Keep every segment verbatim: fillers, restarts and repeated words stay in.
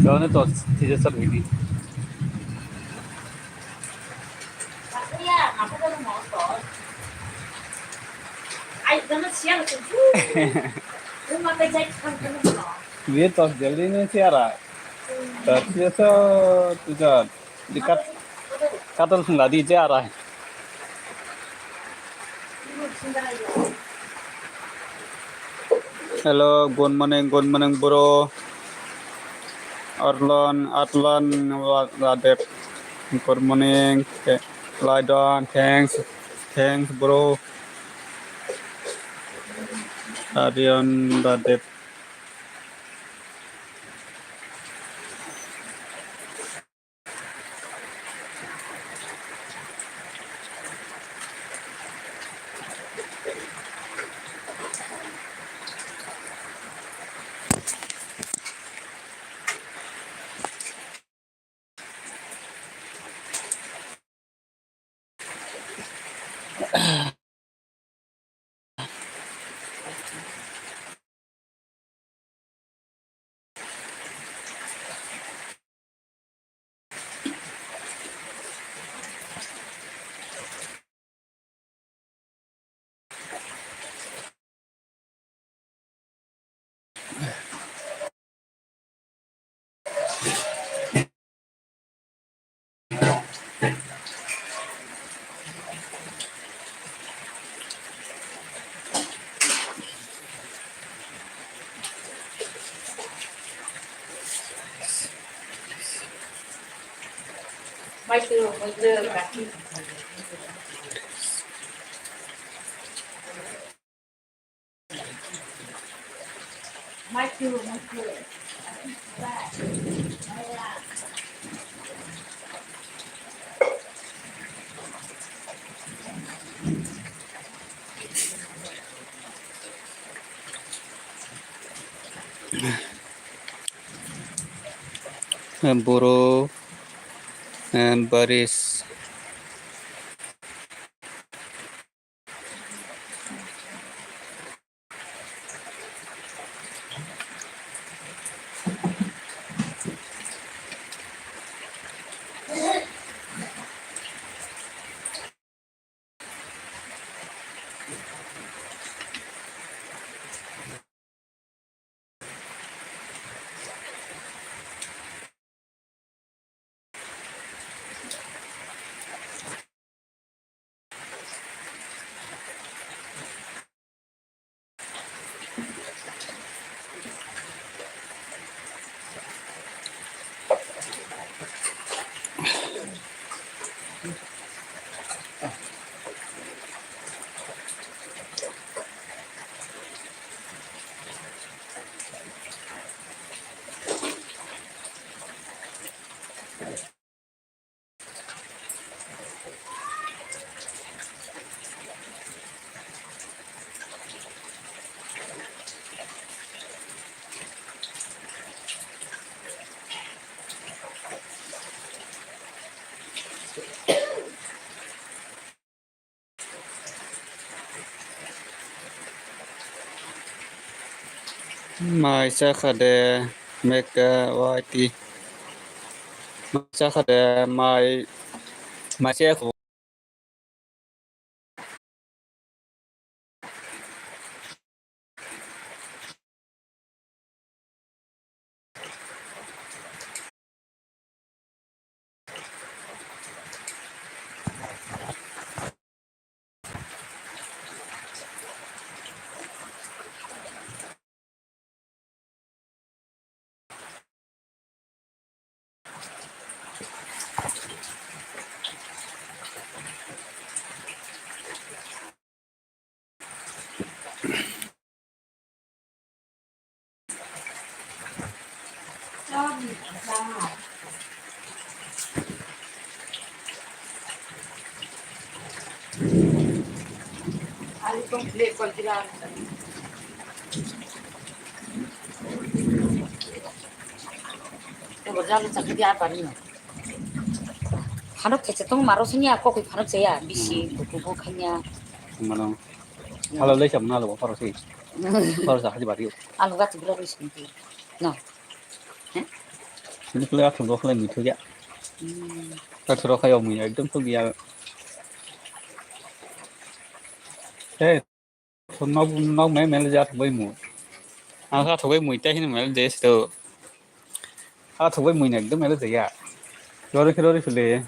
Done to tije sar bini. Biye tos jeli ni siara. Tos tije so tuja. Di kat-, katal sung ladi je arai. Hello, good morning, good morning, bro. Arlon, Arlon, Wa-, Radep. Good morning. Th-, Laidon, thanks. Thanks, bro. Aryan, Radep. Boro, eh, baris. Mai chakha de, mekka waiti. Mai chakha de, mai, mai chakha. Tong play kol kila. Tong jalo chakri dia pari no. Phanok thetse tong maro sini ako koi phanok chaya bisi buku bu khanya. Mano. Halo lai sam na lo paro si. Paro sa haji bari. Alo ga tibra bisi. No. Sini kule athum rok kule mithu ya. Hmm. Ta thuro khayo mui ekdom thok ya. Hey. Nok, nok me mele ja thogbai mui. Ang kha thogbai mui ta hin mele je sto. Kha thogbai mui na ekdom mele je ya. Rori khe rori phile.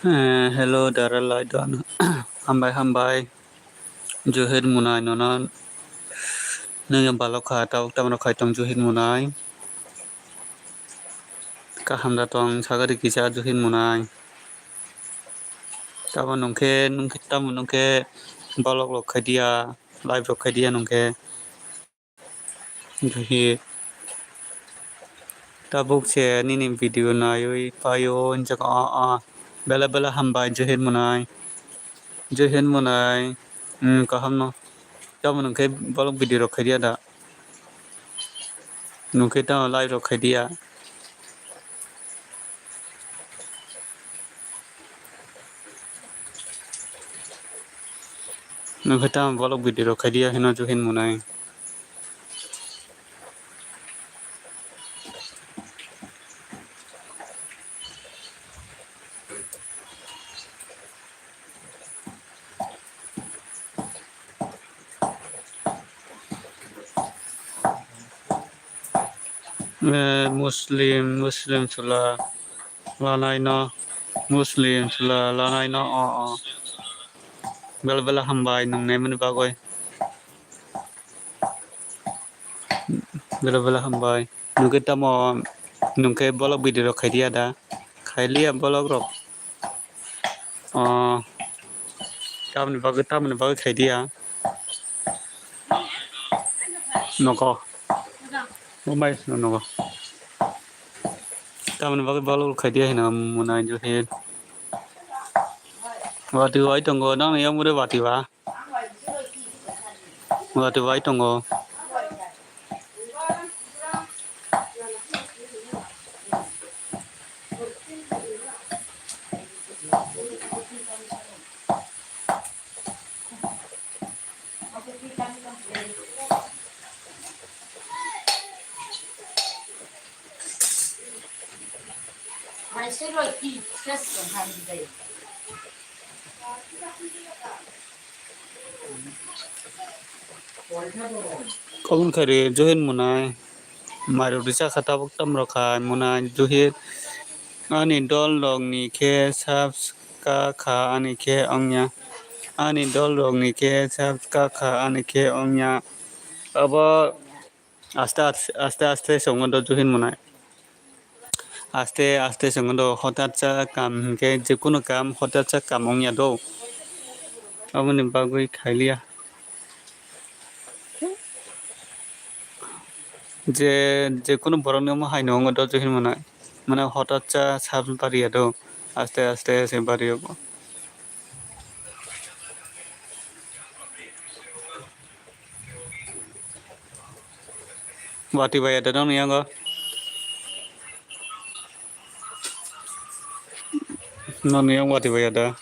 Eh, hello, Dara Laidon. Hambai, hambai. Johid Munai nono Nwng balok kha, tabuk tamo khai tong Juhit Munai. Kaham da tong, sagari kisa Juhit Munai. Tamo nungkhe, nungkhe, tamo nungkhe balok rok khai dia, live rok khai dia nungkhe. Juhit. Tabuk se nini video naiwi paio hinjak a a. Bela bela hambai Juhit Munai. Juhit Munai. Hmm, kaham no. Tamo nungkhe balok video rok khai dia da. Nungkhe tamo live rok khai dia. Nungkhe tamo balok video rok khai dia hino Juhit Munai. Eh, Muslim, Muslim chwla lanai no, Muslim chwla lanai no, o, o. Bela bela hambai nungnai mani bagwi. Bela bela hambai. Nungkhe tamo, nungkhe balok video rok khai dia da. Khai liya balok rok. O, tamni bagwi, tamni bagwi khai dia. Nogo. Mobile no nogo. Tamni bagwi balok khai dia hino Munai Juhit. Wati wai tongo, nang yang mure wati ba. Wati wai tongo. Kolon khairi Juhit Munai. Mairok risa kha tabuk tamrok khai Munai Juhit. Ani dol rok ni khe subscribe kha ani khe ongya. Ani dol rok ni khe subscribe kha ani khe ongya. Abo aste aste, aste aste songo do Juhit Munai. Aste aste songo do hotat cha kam hinkhe jekunu kam hotat cha kam ongya do. Aboni bagwi khailiya. Je, jekunu borokni omo hai no wngo do Juhit Munai. Mane hotat cha sab bariya do. Aste aste se bariya bo. Wati bai ada nokni yango. Nokni yango wati bai ada.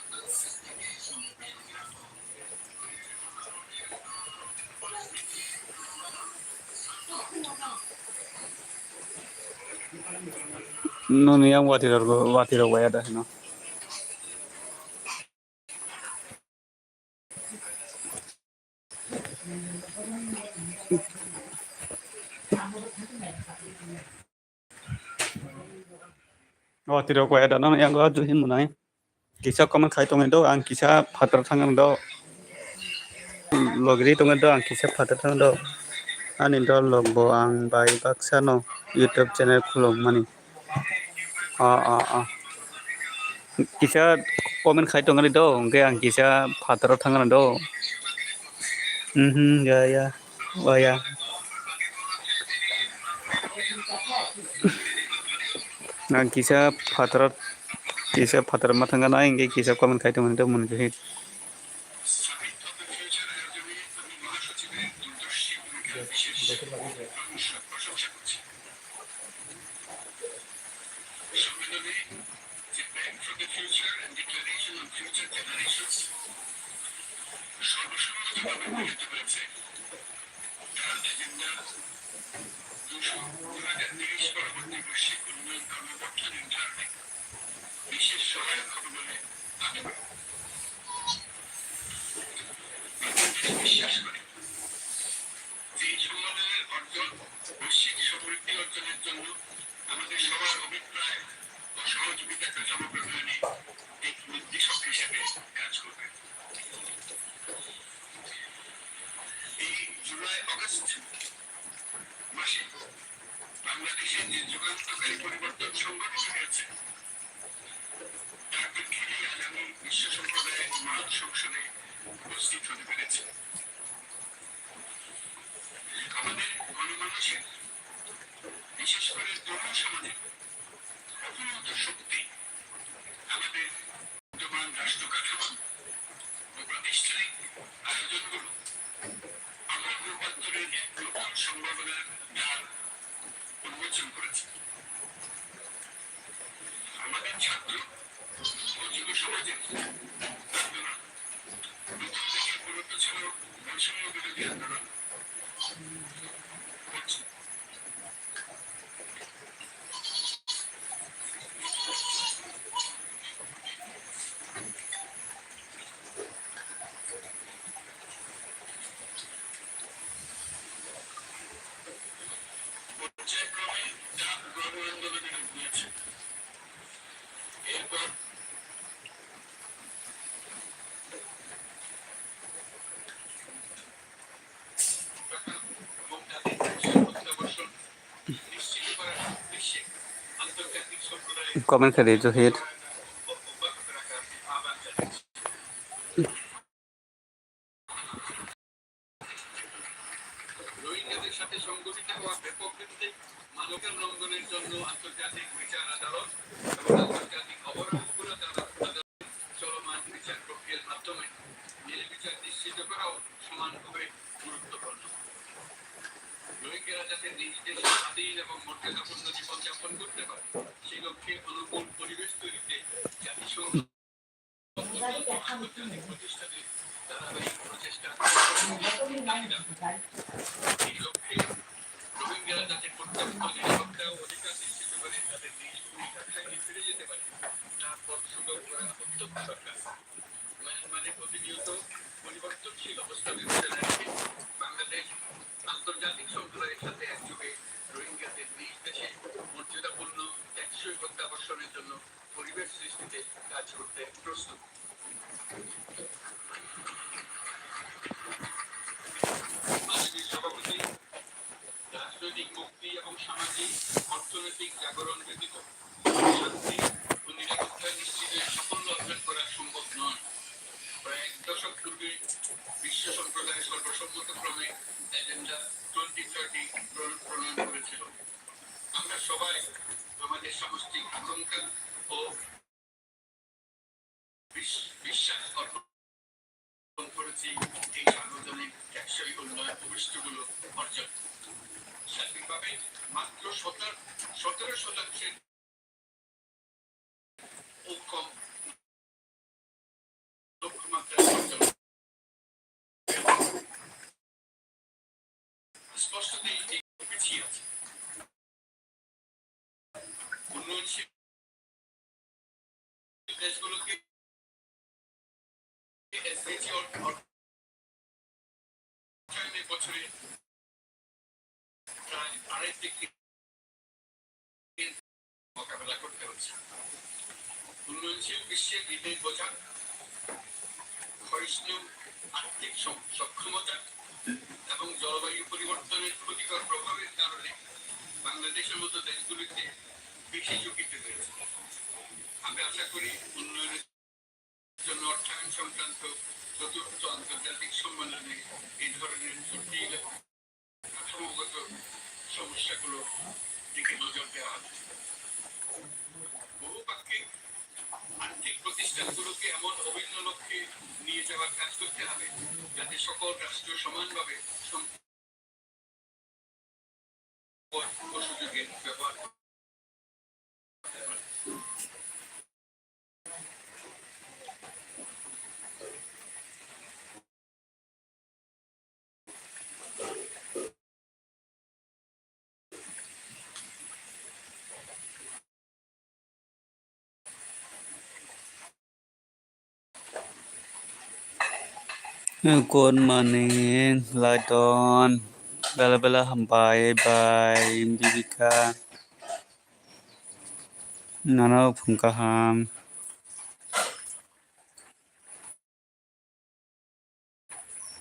Nokni yang wati rok, wati rok bai ada hino. Wati rok bai ada nokni yang go Juhit Munai. Kisa comment khai tongwi do, ang kisa phataro thangwi do. Logri tongwi do, ang kisa phataro thangwi do. Ani dol rok bo ang bai baksa no YouTube channel khulok mani. A, a, a. Kisa comment khai tongwi do, hwnkhe ang kisa phataro thangwi do. Mhm, ya, ya. Waya. Ang kisa phataro, kisa phataro ma thangkha na, hingke kisa comment khai tongmani tongmani khe. July, August মাসে বাংলাদেশে যে যুগান্তকারী পরিবর্তন সংঘটিত হয়েছে, তার প্রেক্ষিতেই আজ আমি বিশ্ব সম্প্রদায়ের মহৎ সংসদে উপস্থিত হতে পেরেছি। আমাদের গণমানুষের, বিশেষ করে তরুণ সমাজের অফুরন্ত শক্তি আমাদের বিদ্যমান রাষ্ট্র কাঠামো ও প্রাতিষ্ঠানিক আয়োজনগুলো আমূল রূপান্তরের এক নতুন সম্ভাবনার দ্বার উন্মোচন করেছে। আমাদের ছাত্র ও যুব সমাজের আন্দোলন প্রথম দিকে মূলত ছিল বৈষম্য বিরোধী আন্দোলন। Comment khe di, Johid. রোহিঙ্গাদের সাথে সংঘটিত হওয়া ব্যাপক ভিত্তিক মানবাধিকার লঙ্ঘনের জন্য আন্তর্জাতিক বিচার আদালত এবং আন্তর্জাতিক অপরাধ, অপরাধ আদালত চলমান বিচার প্রক্রিয়ার মাধ্যমে ন্যায় বিচার নিশ্চিত করাও সমানভাবে গুরুত্বপূর্ণ। রোহিঙ্গারা যাতে নিজ দেশে স্বাধীন এবং মর্যাদাপূর্ণ জীবনযাপন করতে পারে, সেই লক্ষ্যে অনুকূল পরিবেশ তৈরিতে জাতিসংঘ আন্তর্জাতিক প্রতিষ্ঠানের ধারাবাহিক প্রচেষ্টা। এই লক্ষ্যে রোহিঙ্গারা যাতে পর্যাপ্ত নিরাপত্তা ও অধিকার নিশ্চিত করে তাদের নিজ ভূমি রাখাইনে ফিরে যেতে পারে, তার পথ সুগম করা অত্যন্ত দরকার। মায়ানমারে প্রতিনিয়ত পরিবর্তনশীল অবস্থা বিবেচনায় রেখে বাংলাদেশ আন্তর্জাতিক সম্প্রদায়ের সাথে একযোগে রোহিঙ্গাদের নিজ দেশে মর্যাদাপূর্ণ টেকসই প্রত্যাবর্ষণের জন্য পরিবেশ সৃষ্টিতে কাজ করতে প্রস্তুত। মাননীয় সভাপতি, রাজনৈতিক মুক্তি এবং সামাজিক অর্থনৈতিক জাগরণ ব্যতীত শান্তি ও নিরাপত্তা নিশ্চিতের সাফল্য অর্জন করা সম্ভব নয়। প্রায় এক দশক পূর্বে বিশ্ব সম্প্রদায় সর্বসম্মতক্রমে এজেন্ডা টোয়েন্টি থার্টি প্রণ-, প্রণয়ন করেছিল। আমরা সবাই আমাদের সামষ্টিক আকাঙ্ক্ষা ও বিশ-, বিশ্বাস অর্পণ করেছি এই সার্বজনীন টেকসই উন্নয়ন উদ্দিষ্টগুলো অর্জন। সার্বিকভাবে মাত্র সতেরো, সতেরো শতাংশের খুব কম লক্ষ্যমাত্রা অর্জন। স্পষ্টতই এই পিছিয়ে আছে। উন্নয়নশীল দেশগুলোকে এসডিজি অর্থায়নে বছরে প্রায় আড়াই ট্রিলিয়ন মোকাবেলা করতে হচ্ছে। উন্নয়নশীল বিশ্বের ঋণের বোঝা, ক্ষয়িষ্ণু আর্থিক সম-, সক্ষমতা এবং জলবায়ু পরিবর্তনের ক্ষতিকর প্রভাবের কারণে বাংলাদেশের মতো দেশগুলিতে বেশি ঝুঁকিতে রয়েছে। আমি আশা করি উন্নয়নের জন্য অর্থায়ন সংক্রান্ত চতুর্থ আন্তর্জাতিক সম্মেলনে এই ধরনের জটিল এবং কাঠামোগত সমস্যাগুলোর দিকে নজর দেওয়া হবে। বহুপাক্ষিক আর্থিক প্রতিষ্ঠানগুলোকে এমন অভিন্ন লক্ষ্যে নিয়ে যাওয়ার কাজ করতে হবে, যাতে সকল রাষ্ট্র সমানভাবে সম্পদ ও সুযোগের ব্যবহার Good morning, Laiton. Bela bela hambai bai, Bibika. Nano phung kaham.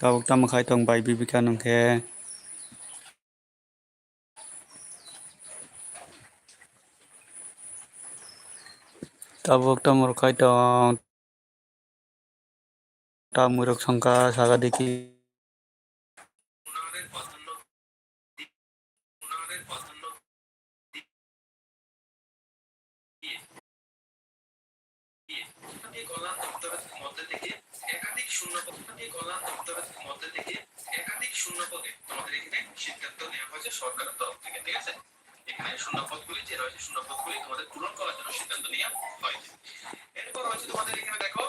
Tabuk tamo khai tong bai Bibika nung khe? Tabuk tamo rok khai tong? Tamwi rok songkha saga deki. এখানে শূন্য পদগুলি যে রয়েছে, শূন্য পদগুলি তোমাদের পূরণ করার জন্য সিদ্ধান্ত নেওয়া হয়েছে। এরপর রয়েছে তোমাদের এখানে দেখো,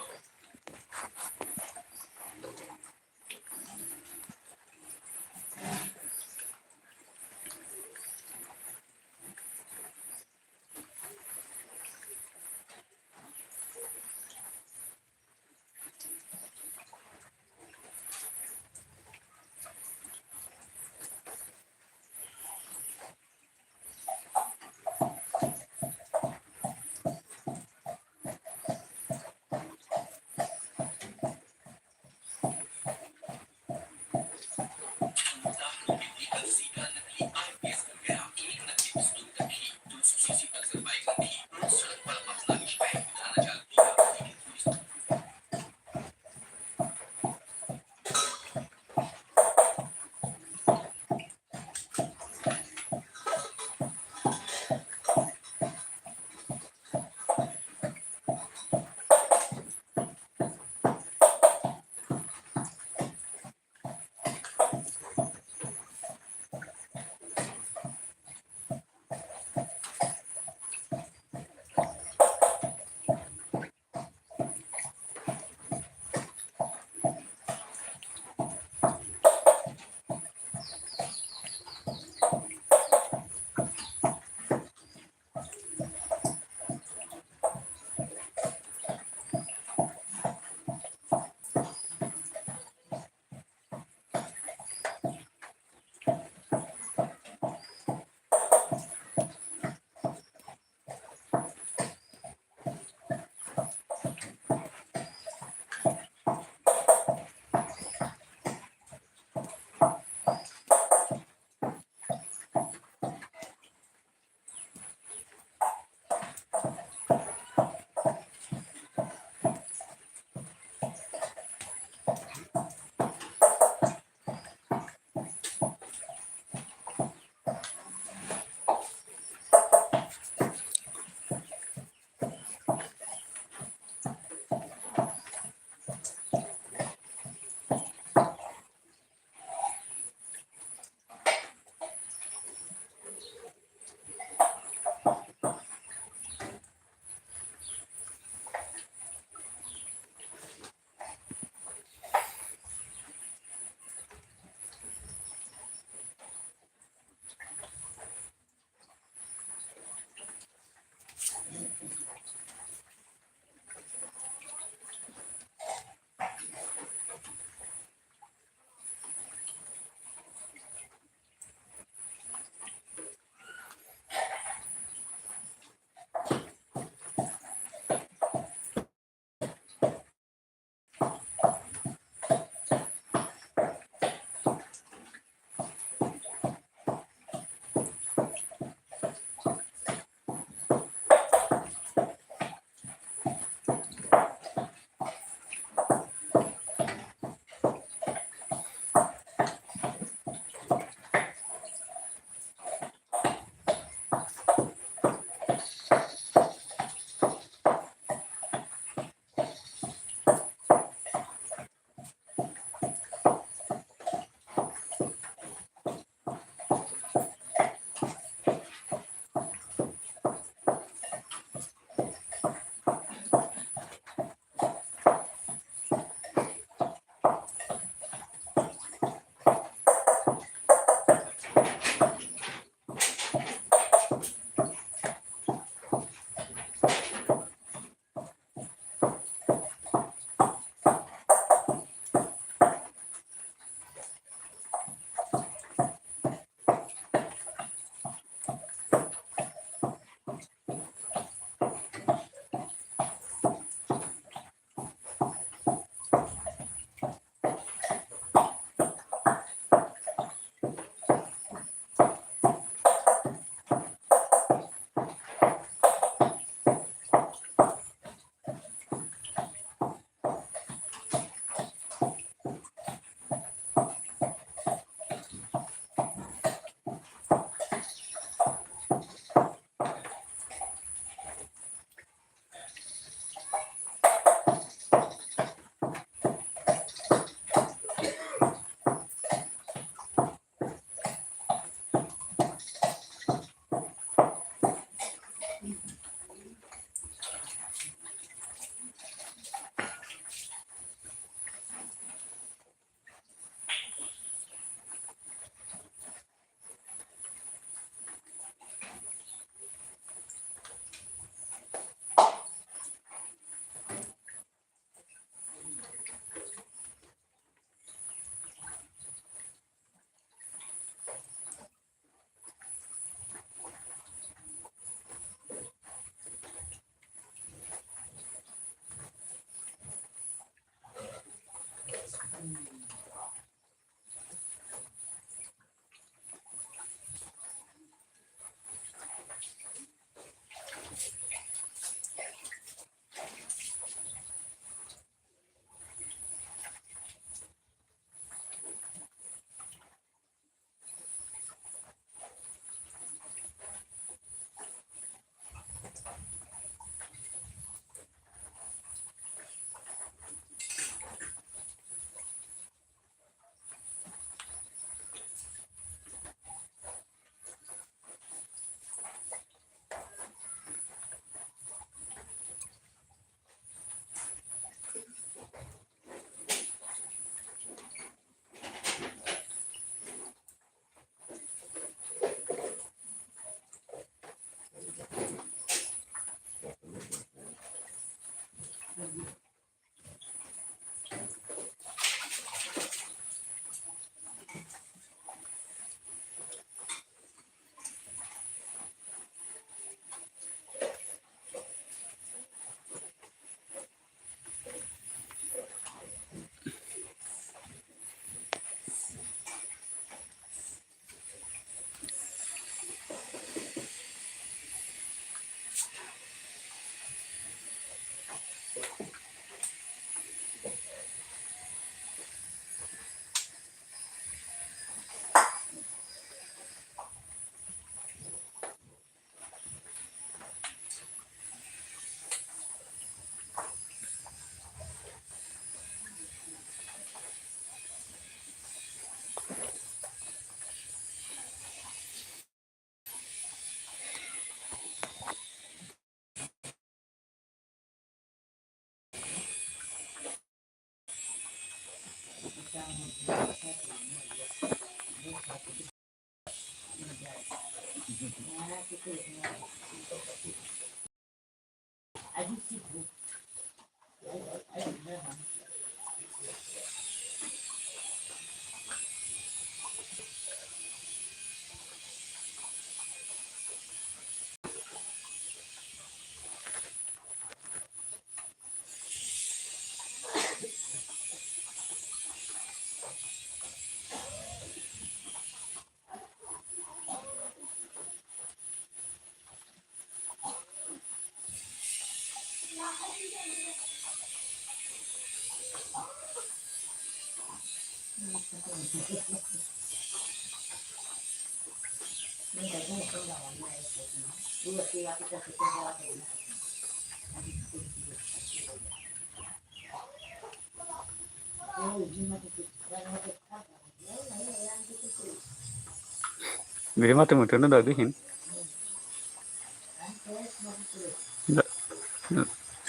Biri mati mutu no dagi hin.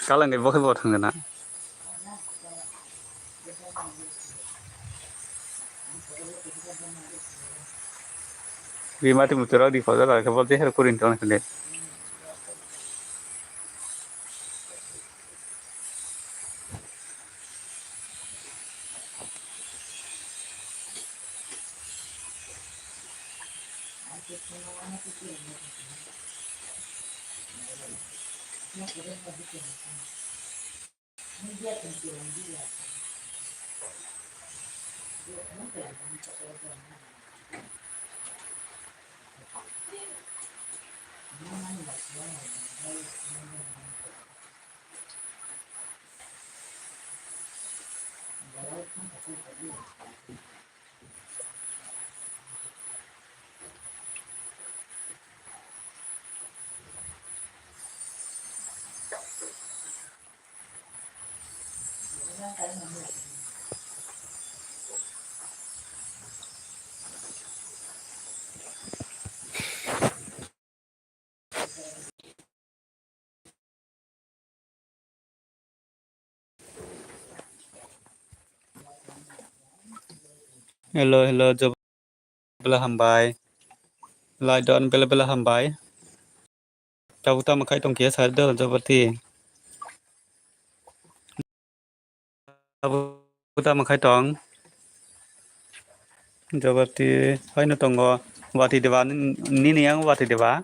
Kalang ni bokhe bo thang na. Biri mati mutu rok di photo rok khe bo je her kuring tong khe. Hello, hello, job. Bela hambai. Lai don bela bela hambai. Tabuk tamo khai tong khe sar do Jabati. Tabuk tamo khai tong. Jabati haino tongo. Wati deba nini yang wati deba.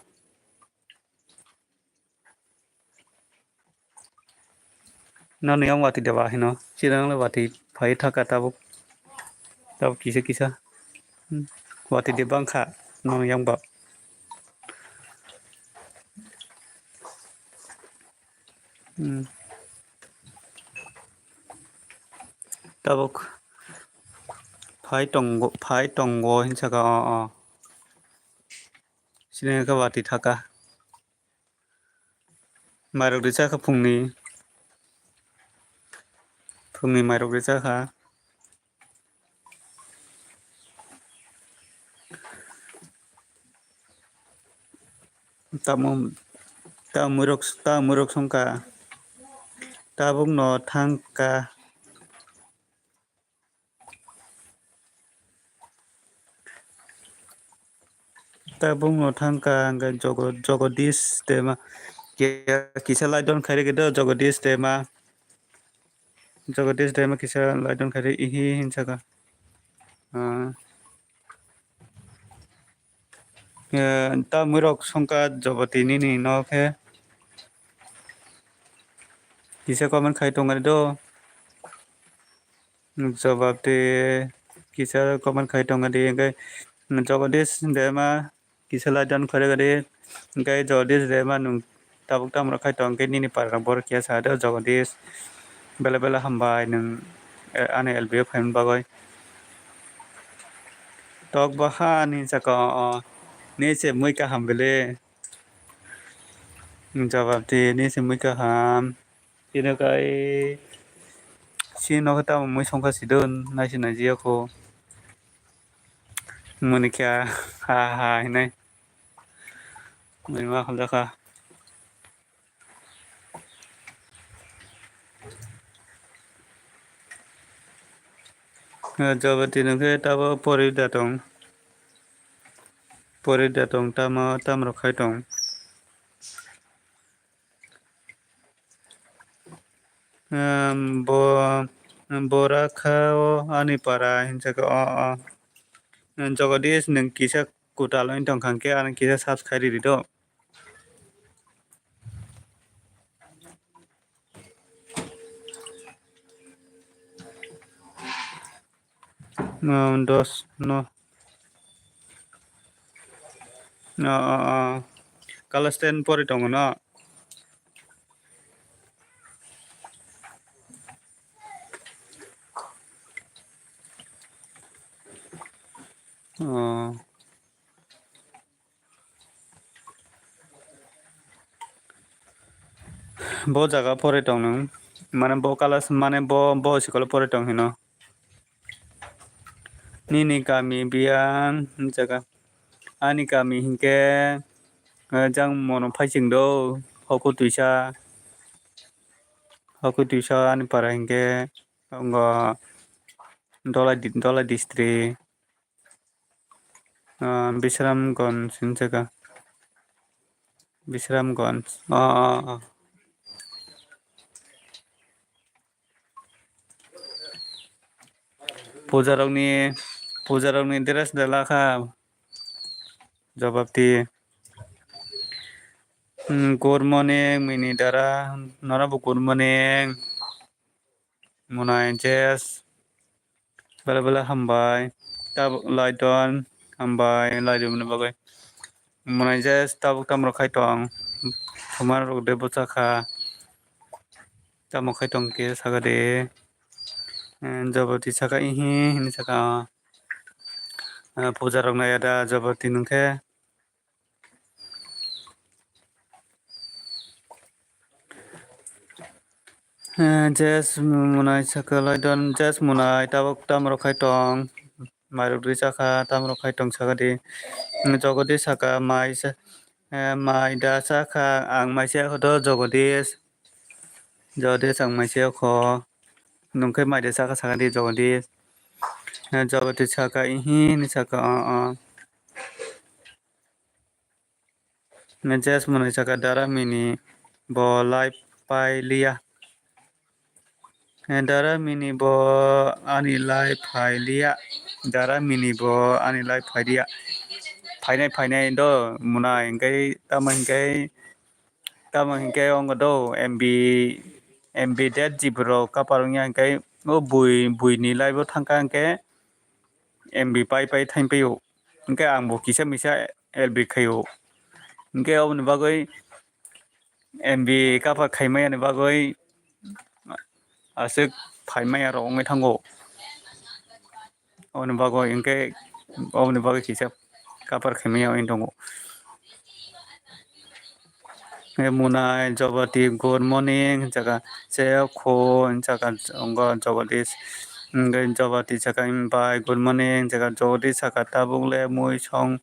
Nono yang wati deba hino. Chirang le wati phai thaka tabuk. Tabuk kisa kisa. Hmm. Wati deba wngkha nono yang ba. Hmm. Tabuk phai tongo, phai tongo hinsa kha o, o. Chirang khe wati thaka. Mairok ri chakha phungni. Phungni mairok ri chakha. Tamo, tamwirok, tamwirok songkha. Tabukno thangkha. Tabukno thangkha hwnkhe Jogo-, Jogodish Dema. Kisa lai don khairokhe do Jogodish Dema. Jogodish Dema kisa lai don khairokhe ihi hinsakha. Ah. Eh, ta mwirok songkha Joboti nini no khe kisa comment khai tongmani do. Joboti kisa comment khai tongmani, hwnkhe Jogodish Dema kisa like down khorek di, hwnkhe Jogodish Dema nwng tabuk tamo khai tong khe nini para borok kisa sa do Jogodish. Bela bela hambai nwng, eh, ani L B o phaimani bagwi. Tok bahan hinsa kha, o, ni se mui kaham bele. Jawab di, ni se mui kaham. Tini kai si nokhe tamo mui songkha sidon, nai se nai jiya kho. Muni khe ha ha hinai. Mui ma khamjakha. Jabati nungkhe tabo pori da tong. Pori da tong tamo, tamo rok khai tong. Em, bo, borakha o ani para hinsa khe o, o. Jagadish nwng kisa kwtal wng tong kha khe ano kisa search khai ridi do. Dos no. O, o, o. Class ten pori tongo no? O. Bo jaga pore tong nung. Mane bo class, mane bo, bo school o pore tong hino. Nini kami biyang jaga. Ani kami hinkhe, eh, jang mono phaiching do. Hoku twisa. Hoku twisa ani para hinkhe. Tongo Dholai di-, Dholai district. Ah, Bisramganj hinwi jaga. Bisramganj. Ah, ah, ah. Pujarokni, pujarokni dress de lakha. Jobab di. Hmm, good morning, mini dara. Norokbo good morning. Munai Jes, bela bela hambai. Tabuk Laidon, hambai, Laidon ni bagwi. Munai Jes, tabuk tamo khai tong. Thumar rok de bwchakha. Tamo khai tong khe saka de. Eh, Jabati saka ihi, hini saka. Eh, puja rok nai ada Jabati nung khe. Eh, Jes Munai saka Laidon, Jes Munai tabuk tamo rok khai tong, mai rok dui chakha, tamo rok khai tong saka di. Jagadish saka mai sa-, eh, mai da chakha, ang mai se hodo Jagadish. Jagadish ang mai se kho. Nung khe mai da chakha saka di Jagadish. Eh, Jagadish saka ihi ni saka o, o. Jes Munai saka dara mini bo live pai liya. Eh, dara mini bo ani live pai liya. Dara mini bo ani live pai liya. Phainai phainai do Munai hinkhe tamo hinkhe, tamo hinkhe ongo do M B, M B dead G B rok kapar wngya hinkhe o bui, bui ni live o thangkha hinkhe M B pai pai thain paio. Hinkhe ang bo kisa misa L B khaio. Hinkhe oboni bagwi M B kapar khaimaya ni bagwi aswk phaimaya rok wngwi thango. Oboni bagwi hinkhe oboni bagwi kisa kapar khaimaya wngwi tongo. Eh, Munai, Jabati, good morning, hinjaka, chayok kho, hinjaka, ongo Jagadish, hinjaka Jabati saka, "Bye, good morning," hinjaka Jagadish saka, "Tabuk le mui song,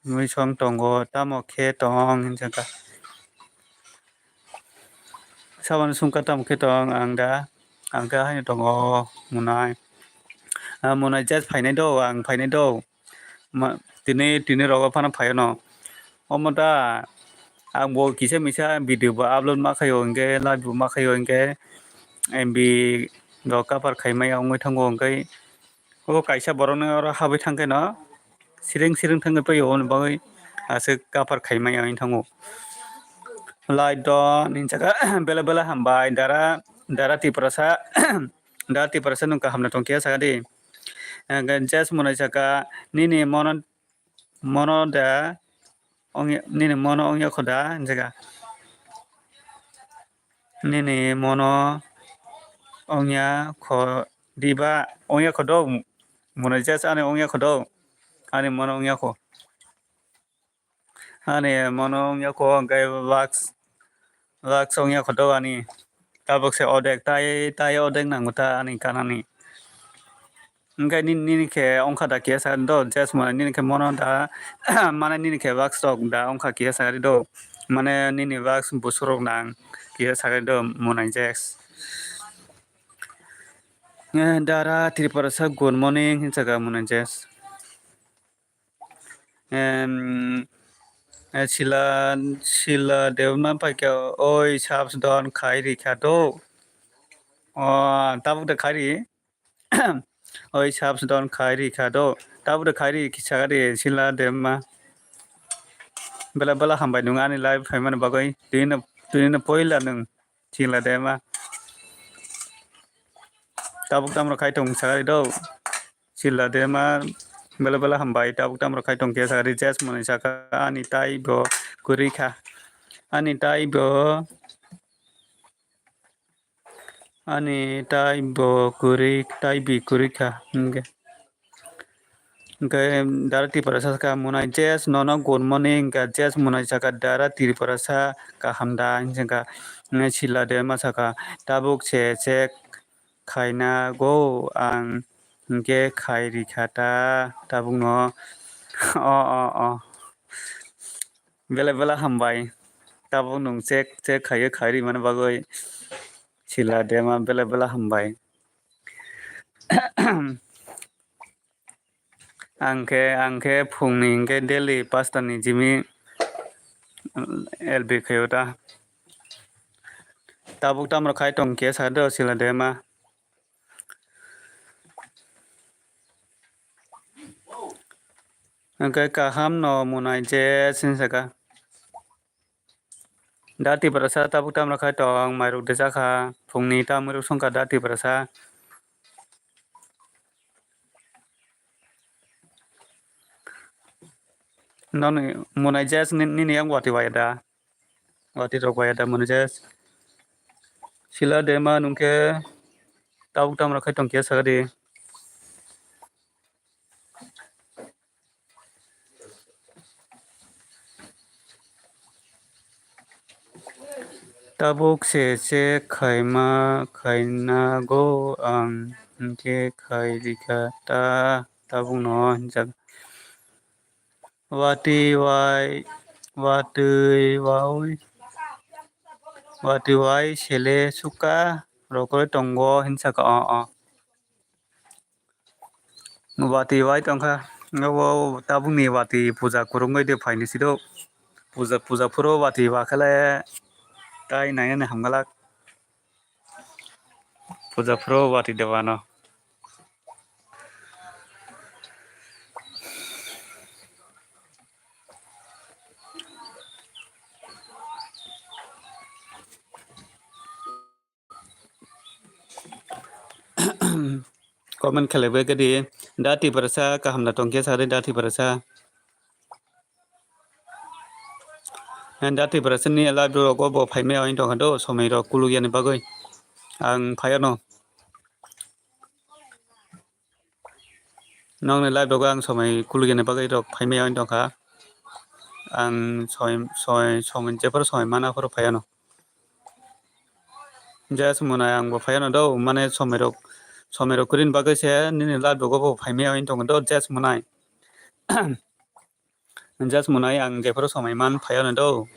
mui song tongo, tamo khe tong?" hinjaka. Saboni sungkha tamo khe tong ang da, ang khe haino tongo, Munai. Ah, Munai just phainai do, ang phainai do. Ma, tini, tini rogo phano phaio no. Omo ta, ang bo kisa misa video bo upload ma khaio hinkhe, live bo ma khaio hinkhe, M B rok kapar khaimaya wngwi thango hinkhe, o kaisa borok no oro habwi thangkhe no, siring siring thangwi paio, oboni bagwi aswk kapar khaimaya wngwi thango. Light don hinjaka, bela bela hambai, dara, dara Tiprasa, dara Tiprasa nwng kaham no tongkhe saka di. Hwnkhe Jes Munai saka, "Nini mono, mono da ongya, nini mono ongya kho da?" hinjaka. "Nini mono ongya kho diba?" Ongya kho do, Munai Jes, ani ongya kho do, ani mono ongya kho. Ani mono wngya kho, hwnkhe wax, wax wngya kho do ani. Tabuk se odek, tai, tai odek nango ta ani kanani. Hwnkhe nini, nini khe wngkha da kiya sa do, just mane nini khe mono da, mane nini khe wax rok da wngkha kiya sa do. Mane nini wax busuk rok nang kiya sa do, Munai Jes. Eh, dara Tripura sa good morning hinsa ga Munai Jes. Em, eh, Sila, Sila Debbarma paikha, oi subs don khai rikha do. O, tabuk de khai ri. Oi subs don khai rikha do. Tabuk de khai ri kisa de Sila Debbarma. Bela bela hambai nung ani live phaimani bagwi. Tini no, tini no poila nung. Sila Debbarma. Tabuk tamro khai tong sagari do. Sila Debbarma bela bela hambai tabuk tamro khai tong khe sagari Jes mwnai saka ani tai bo kwrwi kha. Ani tai bo ani tai bo kwrwi tai bi kwrwi kha. Hwnkhe. Hwnkhe Dara Tiprasa sakha mwnai Jes nono good morning, hwnkhe Jes mwnai sakha Dara Tiprasa kaham da hinwi sakha. Hwnkhe Sila Debbarma sakha tabuk se check khaina go ang hwnkhe khai rikha ta tabukno. O, o, o. Bela bela hambai. Tabuk nwng check check khaiwi khai rimani bagwi Sila Debbarma bela bela hambai. Ang khe, ang khe phungni hwnkhe daily pasta ni jimi L B khaio ta. Tabuk tamro khai tong khe sa do Sila Debbarma. Hwnkhe kaham no mwnai Jes hinwi sakha. Da Tiprasa tabuk tamro khai tong, mairok desa kha, phungni tamwirok songkha da Tiprasa. Noni mwnai Jes ni-, nini yang wati waya da? Wati rok waya da mwnai Jes? Sila Debbarma nwng khe tabuk tamro khai tong khe sakha di. Tabuk se check khaima khaina go ang hwnkhe khai rikha ta tabukno hinjak. Watwi wai, watwi wai, watwi wai sele suka rokorwi tongo hinwi sakha o, o. Watwi wai tongkha, obo tabukni watwi puja kwrwngwi de phaini sido. Puja, puja phuru watwi wakhe le tai nainani hamgalak. Puja phuru watwi debano. Comment khlaibai khe di, da Tiprasa kaham da tongkhe sari da Tiprasa. Da Tiprasa ni live rogo bo phaimaya wng tongkha do, somoi rok kuluk yani bagwi. Ang phaiya no. Nokni live rogo ang somoi kuluk yani bagwi rok phaimaya wng tongkha. Ang somoi, somoi, somoi jephuru somoi mana phuru phaiya no. Jes mwnai ang bo phaiya no do, mane somoi rok, somoi rok kwrwini bagwi se nini live rogo bo phaimaya wng tongkha do, Jes mwnai. Jes mwnai ang jephuru somoi man phaiya no do.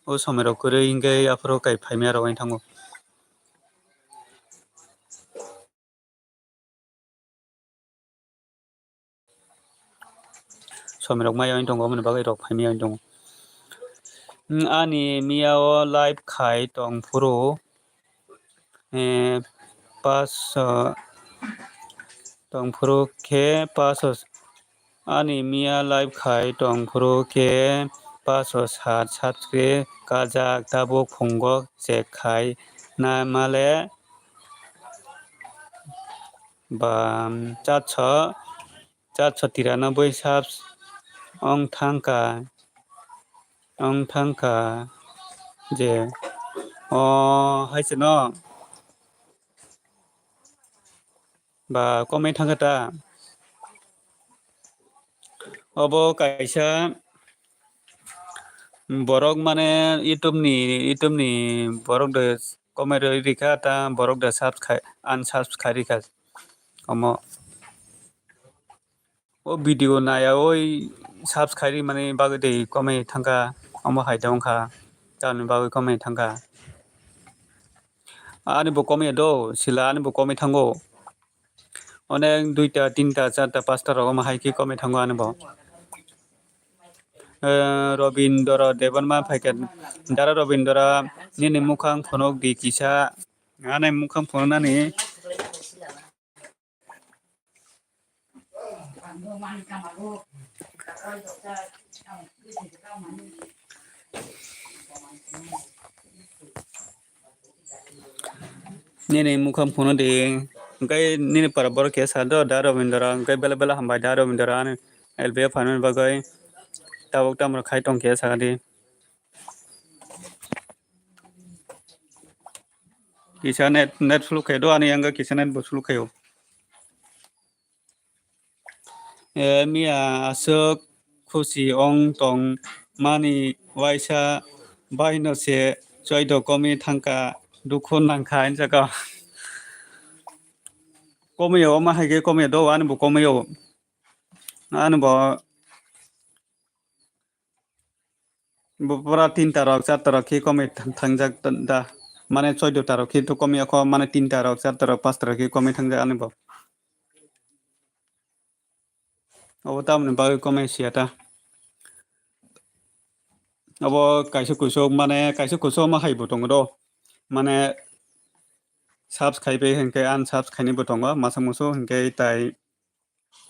O somoi rok kwrwi hwnkhe aphuru kai phaimaya rok wng thango. Somoi rok maya wng tongo, aboni bagwi rok phaimaya wng tongo. Ani miya o live khai tong phuru, eh, paso tong phuru khe paso, ani miya live khai tong phuru khe paso sat subscribe kajak, tabuk phungo check khai na male ba chatso, chatso tiranoboi subs wng thangkha, wng thangkha je, o hai se no ba komai thangkha ta. Obo kaisa borok mane YouTube ni, YouTube ni borok de komai rwi rikha ta, borok de subscribe, unsubscribe rikha omo. O video naya oi subscribe rimani bagwi de komai thangkha, omo hai de wngkha, tamni bagwi komai thangkha. Ani bo komai do, sila ani bo komai thango. Onek duita, tinta, charta, pasta rok omo hai khe komai thango ani bo. eh, Robindra Debbarma phaikha. Dara Robindra, nini mukhang phunuk di kisa. Ani mukhang phunuknani. Nini mukhang phunuk di, hwnkhe nini para borok khe sa do, da Robindra, hwnkhe bela bela hambai da Robindra, ani L B F phaimani bagwi tabuk tamo khai tong khe sa di. Kisa net, net slow khe do, ani yang kisa net bo slow khaio. E, miya aswk khusi ong tong mani waisa baino se choido komi thangkha, dukhu nangkha hinjaka. Komiyo, ma hai khe komiyo do, ani bo komiyo. Ani bo Bo pura tinta rok, charta rok khe komwi thang-, thangjak da. Mane choido ta rok khe to komwi yakho, mane tinta rok, charta rok, pasta rok khe komwi thangjak ani bo. Obo tamoni bagwi komwi siya ta. Obo kaisa kuisok, mane kaisa kuisok ma hai bo tongo do. Mane subs khai pai hinkhe unsubs khainai bo tongo, masa musu hinkhe tai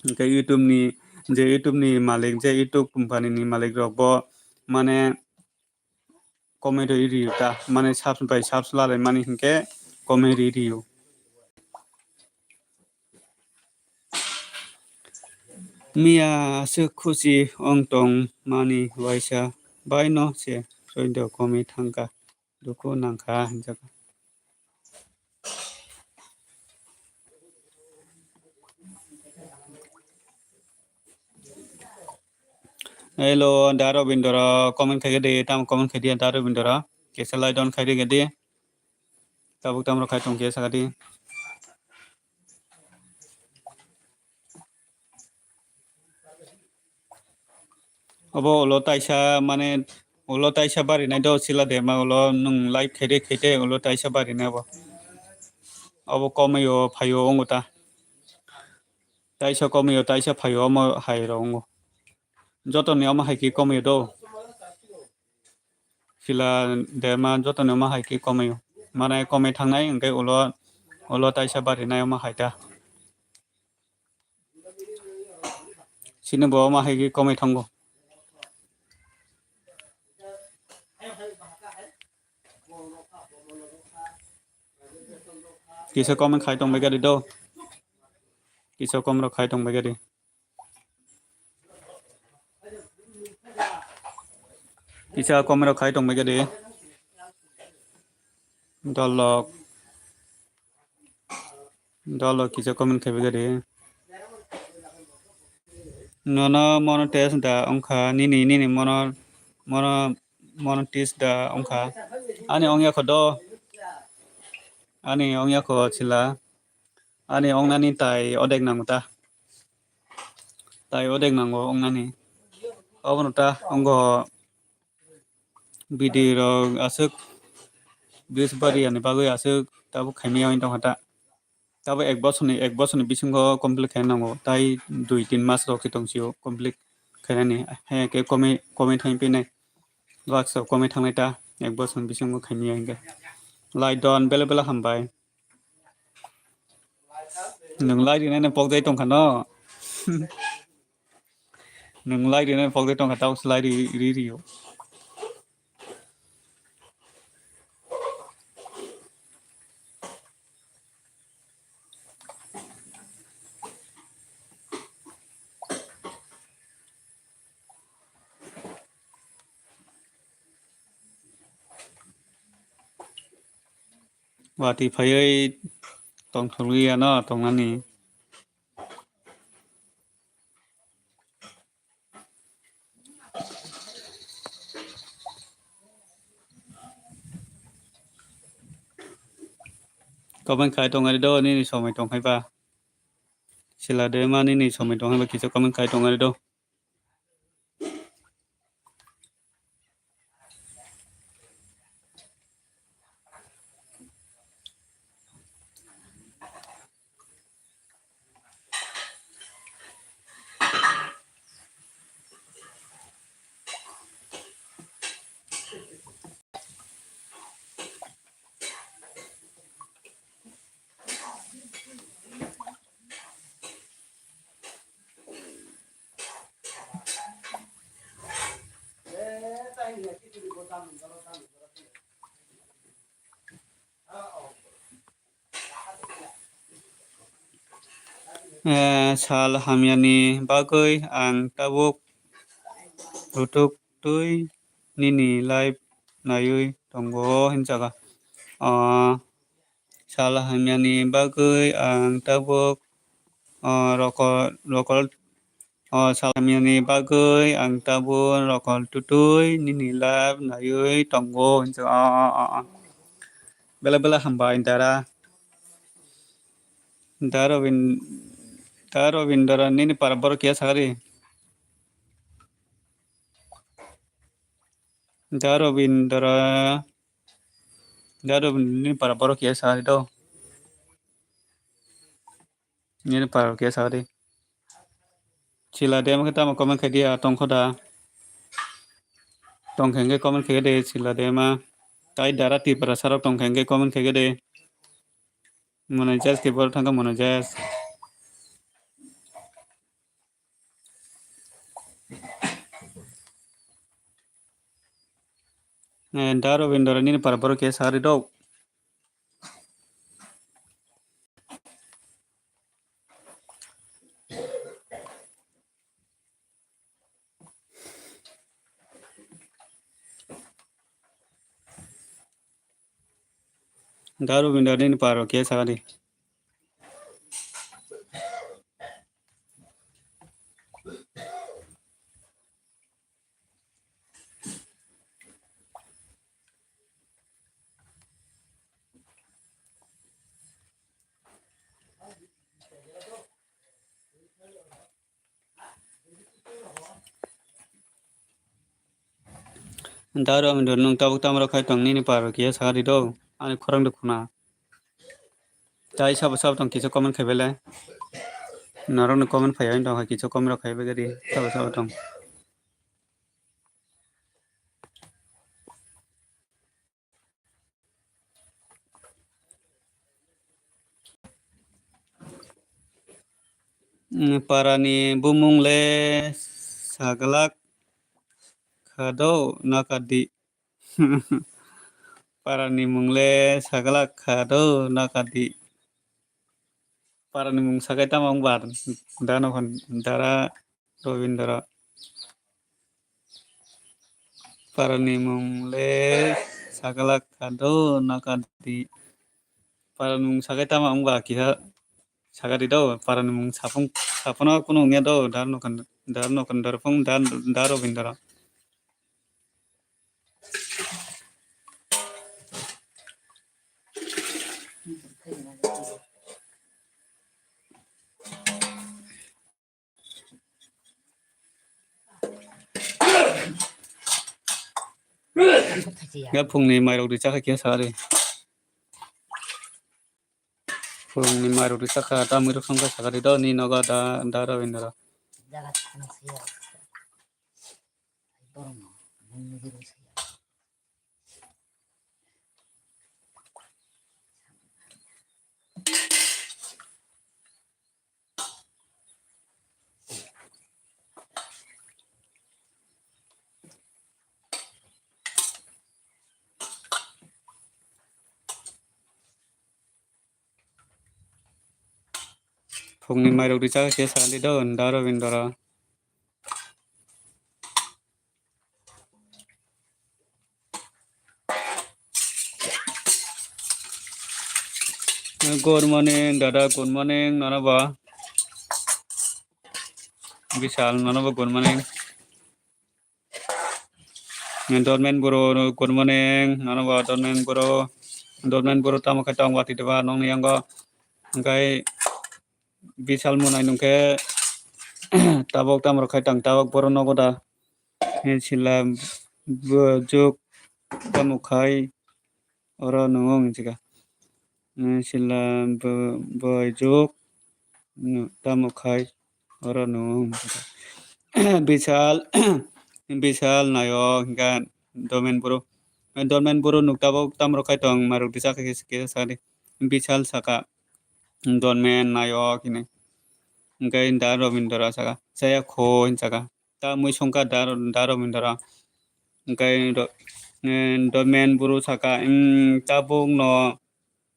Hwnkhe YouTube ni, je YouTube ni malik, je YouTube company ni malik rok bo mane comment ri rio ta, mane subs bai subs lalai mani hinkhe comment ri rio. Miya aswk khusi ong tong mani waisa baino se soido komwi thangkha. Dukhu nangkha hinjak. Hello, da Robindra, comment khaikhe di, tamo comment khaidi, da Robindra, kesa lai don khaidi khaidi. Tabuk tamo khai tong khe sakadi. Obo ulo taisa mane ulo taisa barinai do sila de ma ulo nwng live khaide khaide ulo taisa barinai obo. Obo komai o phaio ongo ta. Taisa komai o taisa phaio omo hai rok ongo. Joto ni omo hai khe komai o do. Sila de ma joto ni omo hai khe komai o. Mane komai thangnai hwnkhe ulo ulo taisa barinai omo hai ta. Sini bo ma hai khe komai thango. Kisa comment khai tong bai gadi do. Kisa comment rok khai tong bai gadi. Kisa comment rok khai tong bai gadi. Dolok. Dolo kisa comment khai bagadi. Nono mono test da wngkha nini nini mono mono mono test da wngkha. Ani ongya kho do. Ani ongya kho chila. Ani ongnani tai odek nango ta. Tai odek nango ongnani. Obono ta ongo. Bidi rok aswk bris bari yani bagwi aswk tabuk khaimaya wng tongkha ta. Tabuk ek bosor ni, ek bosor ni bisingo complete khaina nango. Tai dui tin mas rok khe tong sio complete khainani. Haya khe komai, komai thang pinai. Wax rok komai thangnai ta ek bosor ni bisingo khaimaya hinkhe. Lai don bela bela hambai. Nwng lai rinai no pokjai tongkha no. Nwng lai rinai pokjai tongkha, tabuk se lai ri, ri, rio. Watwi phaiwi tongthokliya no tongnani. Comment khai tongari do, nini somoi tongkhai ba. Sila de ma nini somoi tongkhai ba kisa comment khai tongari do. Eh, sal hamyani bagwi ang tabuk rutuk twi nini live naiwi tongo hinjaga. Ah, sal hamyani bagwi ang tabuk, ah, rokol, rokol, ah, sal hamyani bagwi ang tabuk rokol tutwi nini live naiwi tongo hinjaga. Ah, ah, ah, ah. Bela bela hambai dara. Da Robin-, da Robindra nini para borok kiya sagari. Da Robindra, da Robindra nini para borok kiya sagari do. Nini para kiya sagari. Chila dem khe tamo comment khai dia tongkho da. Tongkhe hwnkhe comment khai de chila dema. Tai dara Tripura sarok tongkhe hwnkhe comment khai de. Mono jas ke bor thangka mono jas. Eh, da Robindra nini para borok ke sari do. Da Robindra nini paro ke sagadi. Daro ang nwng tabuk tamo rok khai tong nini par rok ya sagari do ani khorang de khuna. Tai sabo sabo tong kisa comment khai bele. Norok ni comment phai tong kisa comment rok khai bele di sabo sabo tong. Parani bumung le saglak khado nakadi. Parani mung le saglak khado nakadi. Parani mung sagai tamo wng bar dano hwn dara. Robindra. Parani mung le saglak khado nakadi. Parani mung sagai tamo wng ba kisa sagadi do. Parani mung sapung sapono kunu wngya do. Dar nokan dar nokan dar phung dar dar Robindra. Ya phungni mairok ri chakha khe sari. Phungni mairok ri chakha ta mwirok songkha sakari do ni nogo da da Robindra. Phungni mairok ri chakha khe sadi do da Robindra. Good morning dada, good morning nono ba. Bishal nono ba good morning. Dormen bro good morning nono ba, Dormen bro. Dormen bro tamo khe tong wati deba nongni yango. Hingkai Bishal munai nungkhe tabok tamo khai tang tabok boro nogo da. Sila bwjuk tamo khai oro nung wng jika. Sila bwjuk tamo khai oro nung wng jika. Bishal Bishal nayo hingka Dormen boro. Dormen boro nuk tabok tamo khai tong marok disa khe kisa sadi. Bishal saka. Dormen nayo hini. Hingke da Robindra saka. Saya kho hin saka. Ta mui songkha da, da Robindra. Hingke ro-, Eh, Dormen Bru saka, "Hmm, tabuk no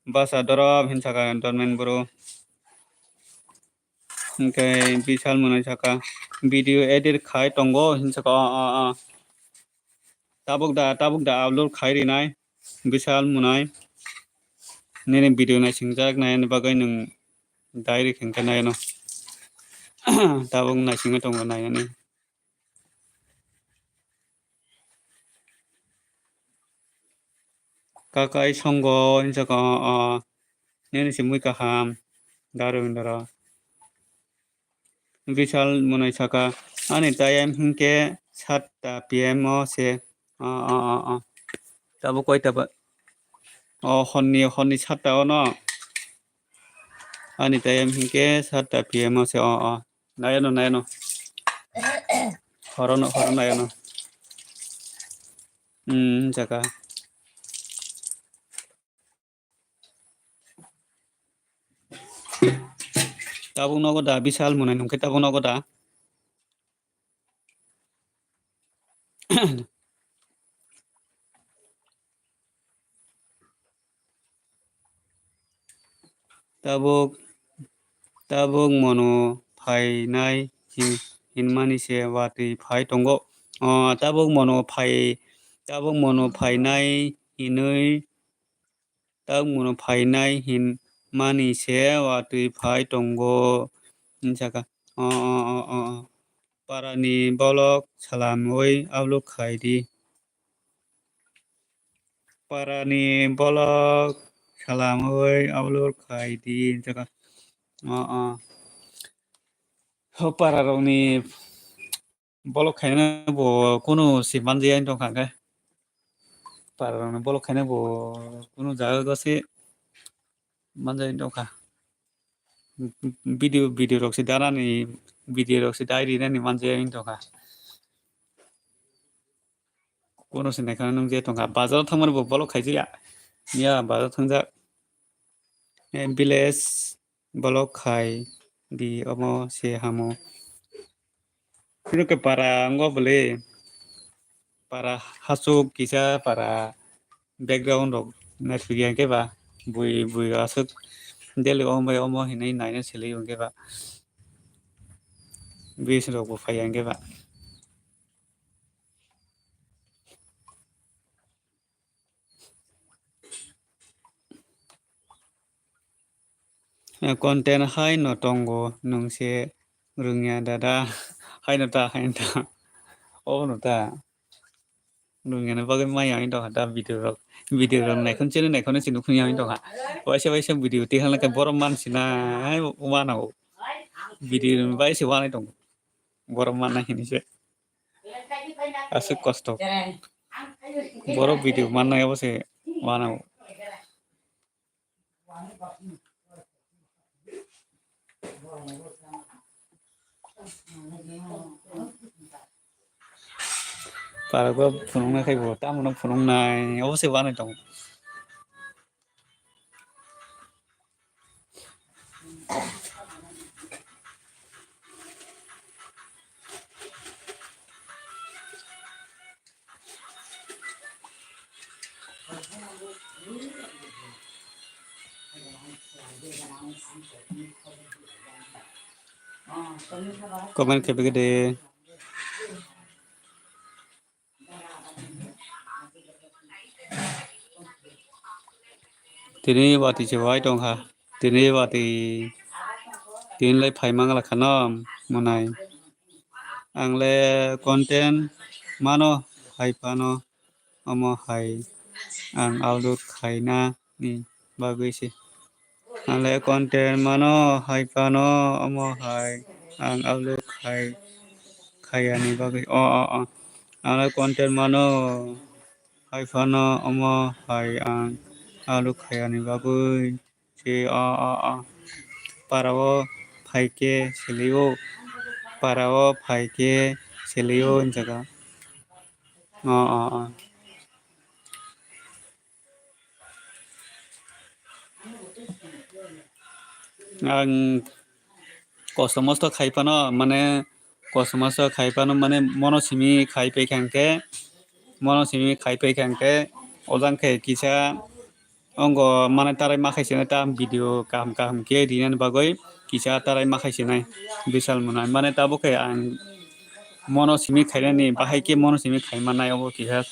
basa dorop," hin saka Dormen Bru. Hwnkhe Bishal Mwnai saka, "Video edit khai tongo," hin saka, "O, o, o. Tabuk da, tabuk da upload khai rinai, Bishal Mwnai. Nini video naisingjak nai ani bagwi nwng direct hinkhe nai ano." Tabuk naisingwi tongo nai ani. Kakai songo hinsa ka, o, o. Nini se mui kaham. Daru indoro. Bishal Mwnai saka, "Ani time hinkhe satta P M o se." O, o, o, o. Tabuk koita ba? O, honni, honni satta o no. Ani time hinkhe satta P M o se, o, o. Nayano, nayano. Horono, horo nayano. Hmm, jaka. Tabuk nogo da, Bishal Mwnai nungkhe tabuk nogo da? Tabuk, tabuk mono phainai hin-, hinmani se watwi phai tongo. O, tabuk mono phai, tabuk mono phainai hinwi, tabuk mono phainai hinmani se watwi phai tongo, hinsaka. O, o, o, o, o. Parani bolok salamwi upload khai di. Parani bolok salamwi upload khai di, jaka. O, o. Ho para rokni bolok khaina bo kunu si manjaya wng tongkha khe. Para rokni bolok khaina bo kunu jaga se manjaya wng tongkha. Video, video rok se danani, video rok se dai rinani manjaya wng tongkha. Kono se naikha nung je tongkha. Bazar thangmani bo bolok khaijaya. Ya, bazar thangjak. Eh, village bolok khai di omo se hamo. Kunu ke para ngo bole. Para hasuk kisa para background rok naisugya khe ba. Bui, bui aswk daily omo bai omo hinwi naina sili hwnkhe ba. Bis rok bo phaiya hwnkhe ba. Eh, content hai no tongo, nwng se rwngya dada. Hai no ta, hai no ta. Obo no ta. Rwngya ni bagwi maya wng tongkha ta video rok. Video rok naikhon chini naikhon se nukhung ya wng tongkha. Waisa waisa video tihalna khe borom mansi na, hai wana o. Video bai se wanai tongo. Borom manna hini se. Aswk kosto. Borok video manna abo se wanao. Parok bo phunukna khai bo, tamo no phunuknai, obo se wanai tongo. Comment khe bigede. Tini watwi se wai tongkha. Tini watwi, tini lai phai mangla khano mwnai. Ang le content mano hai phano omo hai ang upload khaina ni bagwi se. Ang le content mano hai phano omo hai ang upload khai, khayani bagwi. O, o, o. Ang le content mano hai phano omo hai ang upload khayani bagwi se. O, o, o. Para o phai khe selio. Para o phai khe selio hinjago. O, o, o. Ang kosto mosto khai phano, mane, kosto mosto khai phano, mane, mono simi khai paikha hwnkhe, Mono simi khai paikha hwnkhe, ojang khe kisa ongo mane tarai ma khai sinai ta video kaham kaham khe rinani bagwi kisa tarai ma khai sinai bisal mwnai. Mane tabuk khe ang mono simi khainani bahai khe mono simi khai mannai obo kisa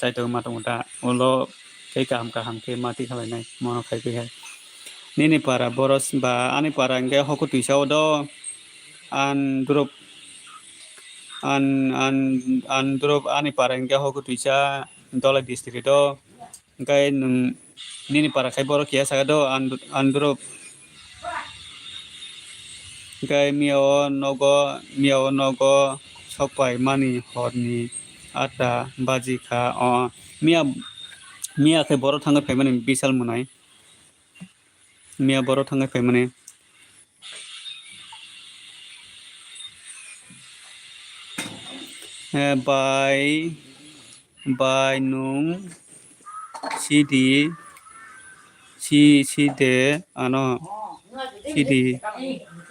chaitok ma tongo ta. Ulo tei kaham kaham khe ma tikha lainai mono khai khe hai. Nini para boros ba ani para hwnkhe hokhu twisa o do. Androp an an androp ani para hwnkhe hokhu twisa Dholai district o. Hwnkhe nwng nini para khai borok kiya saka do, Andro-, Andro. Hwnkhe miya o nogo, miya o nogo sok pai mani horni atta baji kha. O miya, miya khe borok thangwi phaimani bisal mwnai. Miya borok thangwi phaimani. Eh, bai, bai nwng sidi, si, side ano, sidi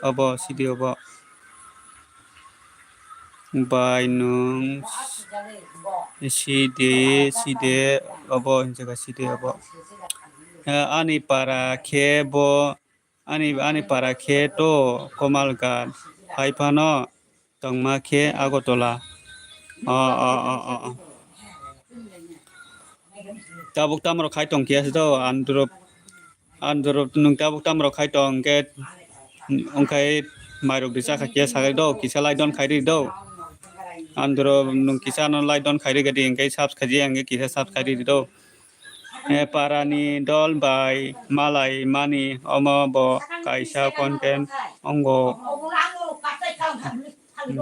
obo, sidi obo. Bai nwng side, side obo hinjaka side obo. Eh, ani para khe bo, ani, ani para khe to Komalghat hai phano tongma khe Agartala. O, o, o, o, o. Tabuk tamrok khai tong khe do, androp. Androp nwng tabuk tamrok khai tong hwnkhe, wngkhai mairok di chakha khe sagai do, kisa like don khai ri do. Androp nwng kisa no like don khai ri gadi hwnkhe subs khai di hwnkhe kisa subs khai ri do. Eh, parani dol bai malai mani omo bo kaisa content ongo.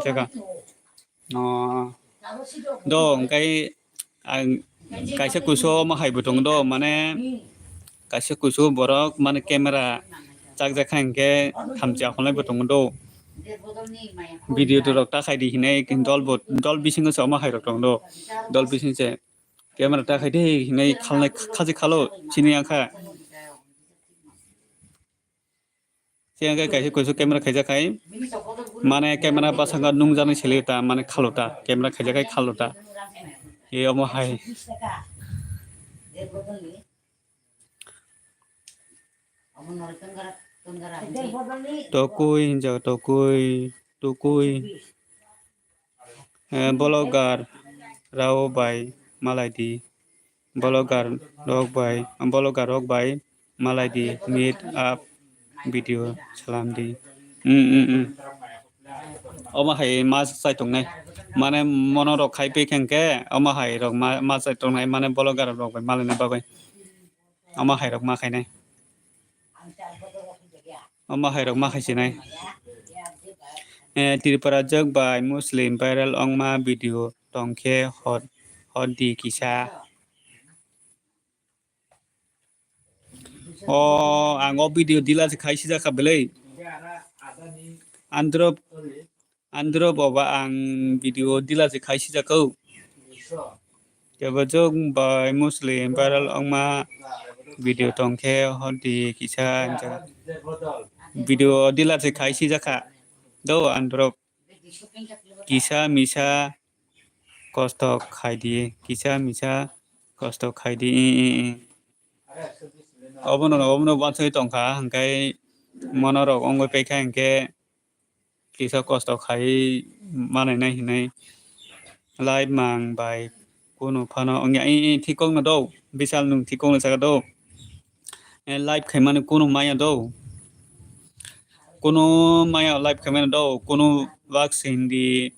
Jaga. Oh. Do, hwnkhe ang kaisa kuisu omo hai bo tongo do, mane kaisa kuisu borok mane camera chakjak kha hwnkhe thamchi akhonlai bo tongo do. Video rok ta khai di hinwi dol bo, dol bisingo se omo hai rok tongo do. Dol bising se camera ta khai di hinwi khalnai khaji khalo sini ang kha. Siya khe kaisa kuisu camera khaijak khai, mane camera bwskango nungjaknai sele ta, mane khalo ta, camera khaijak khai khalo ta. E omo hai. Tokui hinjak, tokui, tokui. Eh, vlogger rao bai malai di. Vlogger rok bai, vlogger rok bai malai di, meet up video salam di. Hmm, hmm, hmm. Omo hai ma chai tongnai. Mane mono rok khai phi khe hwnkhe, omo hai rok ma, ma chai tongnai, mane vlogger rok bai malaina bagwi. Omo hai rok ma khainai. Omo hai rok ma khai sinai. Eh, Tripura jwk bai Muslim viral ongma video tongkhe hot, hot di kisa. O, ang o video dila se khai sijak kha belai. Andro, andro boba ang video dila se khai sijak kho. Kebo jwk bai Muslim viral ongma video tongkhe hot di kisa hinjak. Video dila se khai sijak kha. Do andro kisa misa kosto khai di, kisa misa kosto khai di, i, i, i. Obono, obono bansai tongkha, hwnkhe mono rok ongoi paikha hwnkhe kisa kosto khai manainai hinwi. Live mang bai kunu phano wngya, i, i, thik kokno do, bisal nwng thik kokno saka do. Eh, live khaimani kunu maya do. Kunu maya live khaimani do, kunu vak sindi.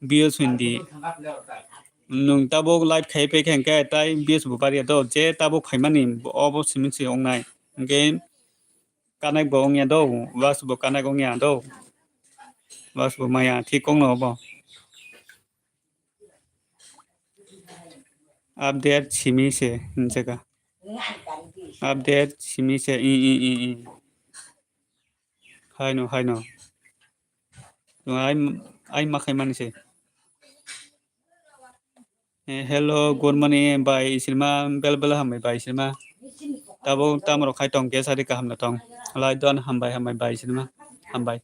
Views hindi. Nwng tabuk live khai phi khe hwnkhe tai views bo bariya do, je tabuk phaimani obo simi se wngnai. Hwnkhe connect bo wngya do, views bo connect wngya do. Views bo maya thik kokno obo. Update simi se hinjaka. Update simi se i, i, i, i. Haino, haino. Ai, ai ma khaimani se. Eh, hello, good morning, bai Isilma, bel bel hambai, bai Isilma. Tabo tamrok khai tong, ke sari kaham na tong. Lai don hambai, hambai, bai Isilma, hambai.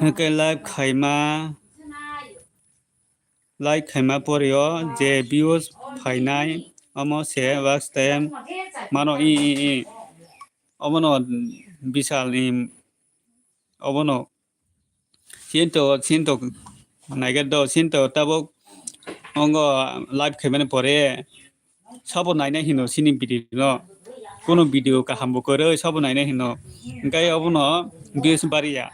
Hwnkhe live khaima, live khaima poreo je views phainai omo se watch time mano i i i. Obono bisal ni obono sinto sinto naiger do sinto tabuk ongo live khaimani pore sabo naina hino sini video no, kuno video kaham bo kwrwi sabo naina hino, hwnkhe obono views bariya,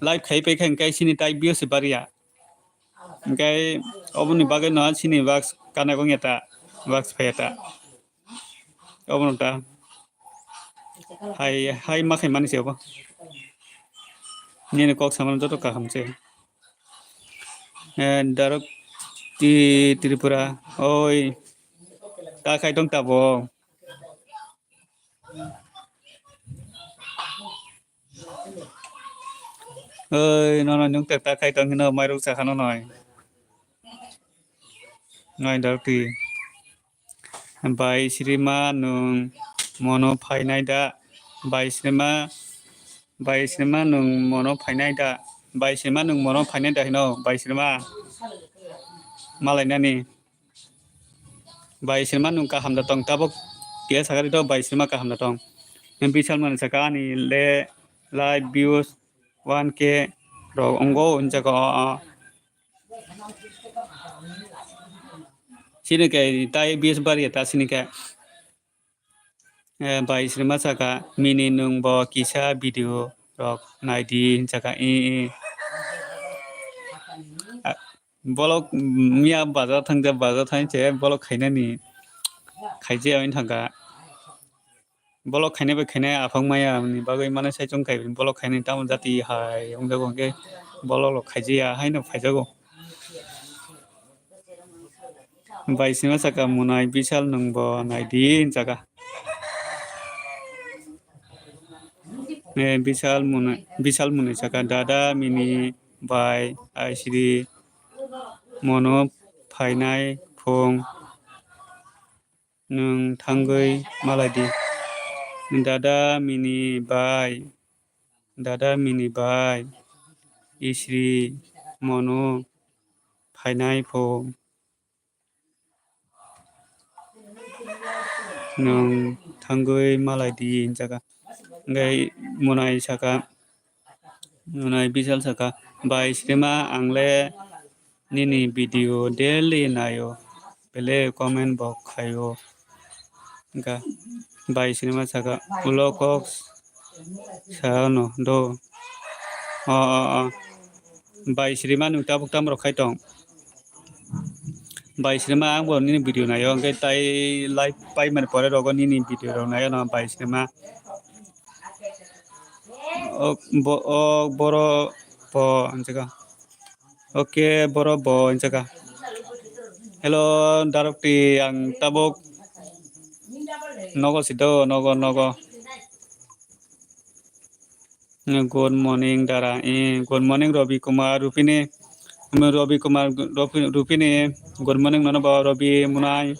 live khai paikha hwnkhe sini tai views bariya, hwnkhe oboni bagwi no sini watch connect wngya ta, watch phaiya ta. Obono ta. Hai, hai ma khaimani se obo. Nini kok samani joto kaham se. Eh, Darok ti Tripura. Oi. Ta khai tong tabo. Oi, nono nung tak ta khai tong hino mairok sakha no noi. Noi Darok ti. Bai srima nwng mono phainai da? Bai srima, bai srima nwng mono phainai da? Bai srima nwng mono phainai da hino? Bai srima malainani. Bai srima nwng kaham da tong tabuk. Khe sakari do bai srima kaham da tong. Bisal mani saka ani le live views one K rok ongo unjako o, o. Sini khe tai bis bari ta sini khe. Eh, bai srima saka mini nwng bo kisa video rok naidi saka i, i. Ah, bolok miya bazar thang ja bazar thang che bolok khainani khaije oin thangka. Bolok khainai bai khainai aphang maya ni bagwi mane sai chong khai bolok khainai tamo jati hai wng jago hwnkhe bolok rok khaijiya haino phaijago. Bai sima saka munai bisal nwng bo naidi jaga. Eh, bisal munai, bisal munai saka dada mini bai aisidi mono phainai phung. Nwng thangwi malaidi. Dada mini bai, dada mini bai, isri mono phainai pho. Nwng thangwi malaidi hinjaka. Hwnkhe munai saka, munai bisal saka, bai srima ang le nini video daily naio, bele comment bo khaio. Hwnkha bai srima saka ulo kok sa no do. O, o, o. Bai srima nwng tabuk tamo rok khai tong. Bai srima ang bo nini video naio, hwnkhe tai live pai mani pore rogo nini video rok naio no bai srima. O bo, o boro bo hinjaka. Oke, boro bo hinjaka. Hello, Darok ti ang tabuk nogo sido, nogo, nogo. Good morning, Dara. Eh, good morning, Ravi Kumar, Rupini. Ravi Kumar, Rupi-, Rupini. Good morning, nono bo, Ravi Munai.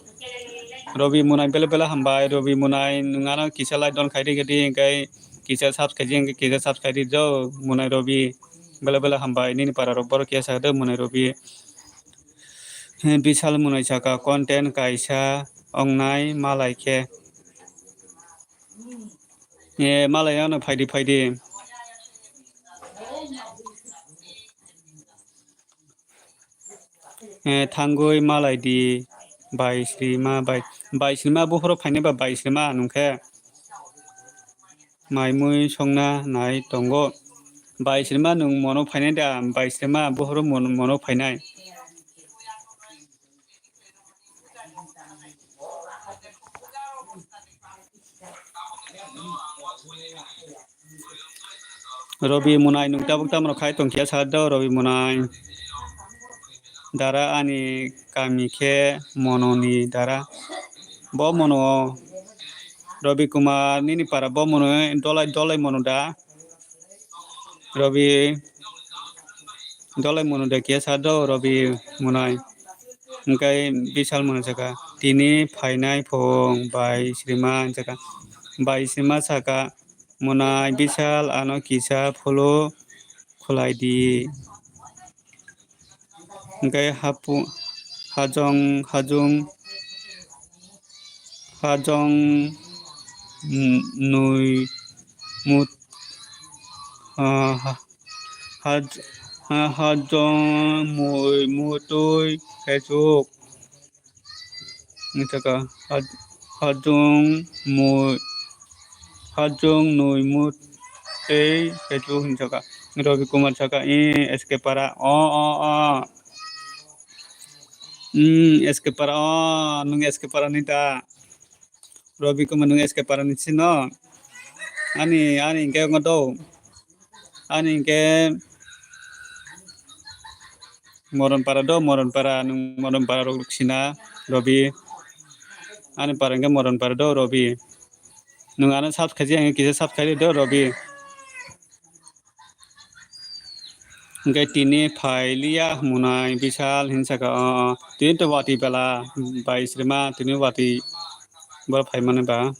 Ravi Munai, bele bele hambai, Ravi Munai. Nwng ano kisa like don khaidi khaidi, hwnkhe kisa subscribe, hwnkhe kisa subscribe di jo, Munai Ravi. Bele bele hambai, nini para rok borok kisa sakha do, Munai Ravi. Eh, Bisal Munai saka content kaisa ongnai malai khe. Eh, malai ano phaidi, phaidi. Eh, thangwi malai di, bai srima, bai, bai srima buphuru phainai ba bai srima nungkhe. Mai mui songna nai tongo. Bai srima nung mono phainai da, bai srima buphuru mon-, mono phainai. Robi Munai, nung tabuk tamo khai tong khe sa do, Robi Munai. Dara ani kami khe Mono ni dara. Bo Mono, Robi Kumar, nini para bo Mono, Dolai, Dolai Mono da? Robi, Dolai Mono da khe sa do, Robi Munai. Hwnkhe Bisal mwnai saka, "Tini phainai phung, bai Srima," hwn saka. Bai Srima saka, "Mwnai Bisal, ano kisa phulu khwlai di." Hwnkhe hapu-, hajong, hajong, hajong nui mut, ah, ha-, haj-, ha-, hajong mui mutui khe chuk. Hwn saka, haj-, hajong mui, hajong nui mut tei Facebook hwn saka. Robi Kumar saka, "Ee, S K Para, o, o, o. Hmm, S K Para, o, nwng S K Para ni da? Robi Kumar, nwng S K Para ni sino? Ani, ani hwnkhe wngo do. Ani hwnkhe Moron Para do, Moron Para, nwng Moron Para rok sina, Robi. Ani para hwnkhe Moron Para do, Robi. Nwng ano subscribe khaidi, ang kisa subscribe do, Robi." Hwnkhe tini phailiya mwnai Bisal hwn saka, o, o. Tini to watwi bela, bai Srima, tini watwi boro phaimani ba.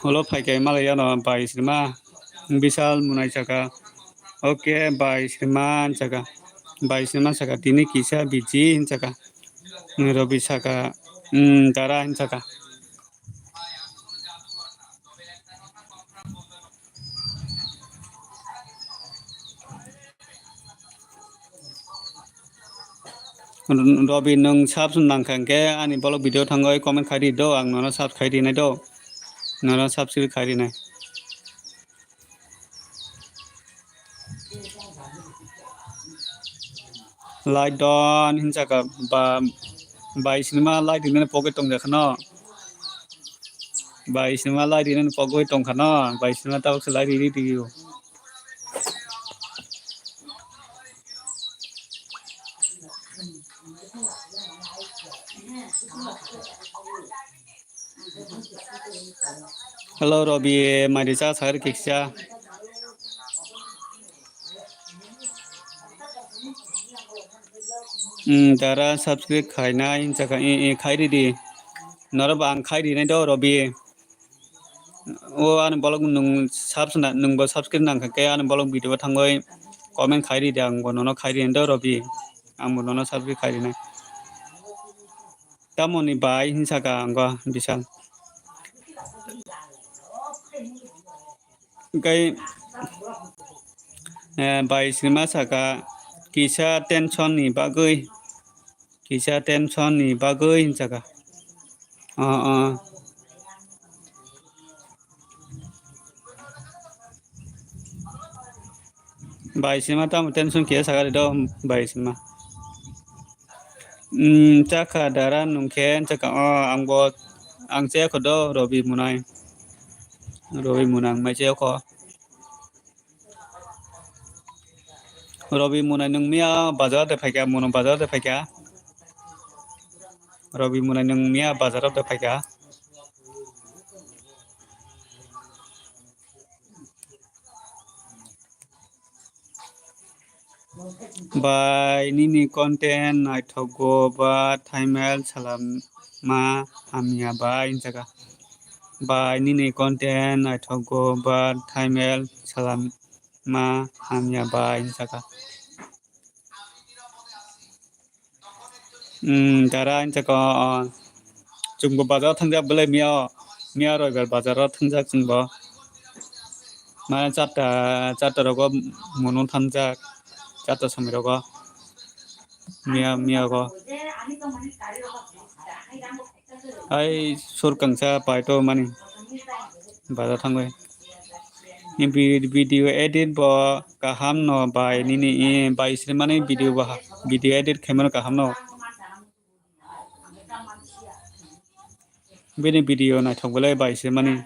Ulo phaikhe malai yano bai Srima, Bisal mwnai saka. "Oke, bai Srima," hwn saka. Bai Srima saka, "Tini kisa biji," hwn saka. Robi saka, "Hmm, dara," hwn saka. Robi, nwng subs nangkha hwnkhe ani vlog video thangwi comment khai di do, ang nono subs khai rinai do, nono subscribe khai rinai. Like don hwn saka ba, bai Srima like rinani pogwi tongjakha no. Bai Srima like rinani pogwi tongkha no. Bai Srima tabuk se like riri rio. Hello, Robi, mai risa sagri kiksa. Hmm, dara subscribe khainai, hwn saka, eh, eh, khai ridi. Norok bo ang khai rinai do, Robi. O ani vlog nwng subs na, nwng bo subscribe nangkha khe ani vlog video o thangwi comment khai ridi, ang bo nono khai rinai do, Robi. Ang bo nono subscribe khai rinai. Tamoni bai hwn saka ang bo Bisal. Hwnkhe, eh, bai Srima saka, "Kisa tension ni bagwi, kisa tension ni bagwi," hwn saka. O, o. Bai Srima tamo tension khe sakha de do, bai Srima. Hmm, chakha dara nwng khe chakha, o, ang bo, ang chaya kho do, Robi mwnai. Robi mwnai ang mai chaya kho. Robi mwnai nwng miya bazar de phaikha, mwnai bazar de phaikha. Robi mwnai nwng miya bazar de phaikha. Bai nini content naithogo ba thaimel salam ma hamya bai hwn saka. Bai nini content naithogo ba thaimel salam ma hamya bai hwn saka. Hmm, dara hwn saka, o, o. Chwng bo bazar thangjak belai miya, miya roibar bazar o thangjak chwng bo. Mane charta, charta rogo mwnwi thangjak, charta somoi rogo. Miya, miya go. Ai, sur kangsa paito mani. Bazar thangwi. Ni vi-, video edit bo kaham no bai nini, eh, bai srimani video bo ha-, video edit khaimano kaham no. Bini video naithok belai bai srimani.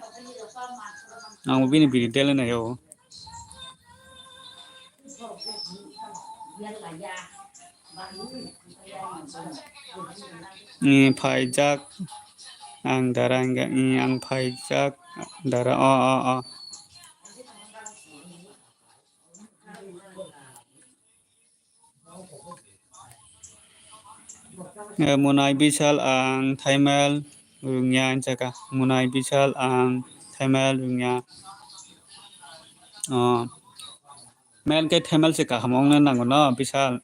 Ang bini video daily naio. Ni phaijak ang dara hingga, ni ang phaijak dara, o, o, o. Eh, Munai Bisal ang thaimel rwngya hinjaka. Munai Bisal ang thaimel rwngya. Oh. Mel khe thaimel se kaham wngna nango no, Bisal.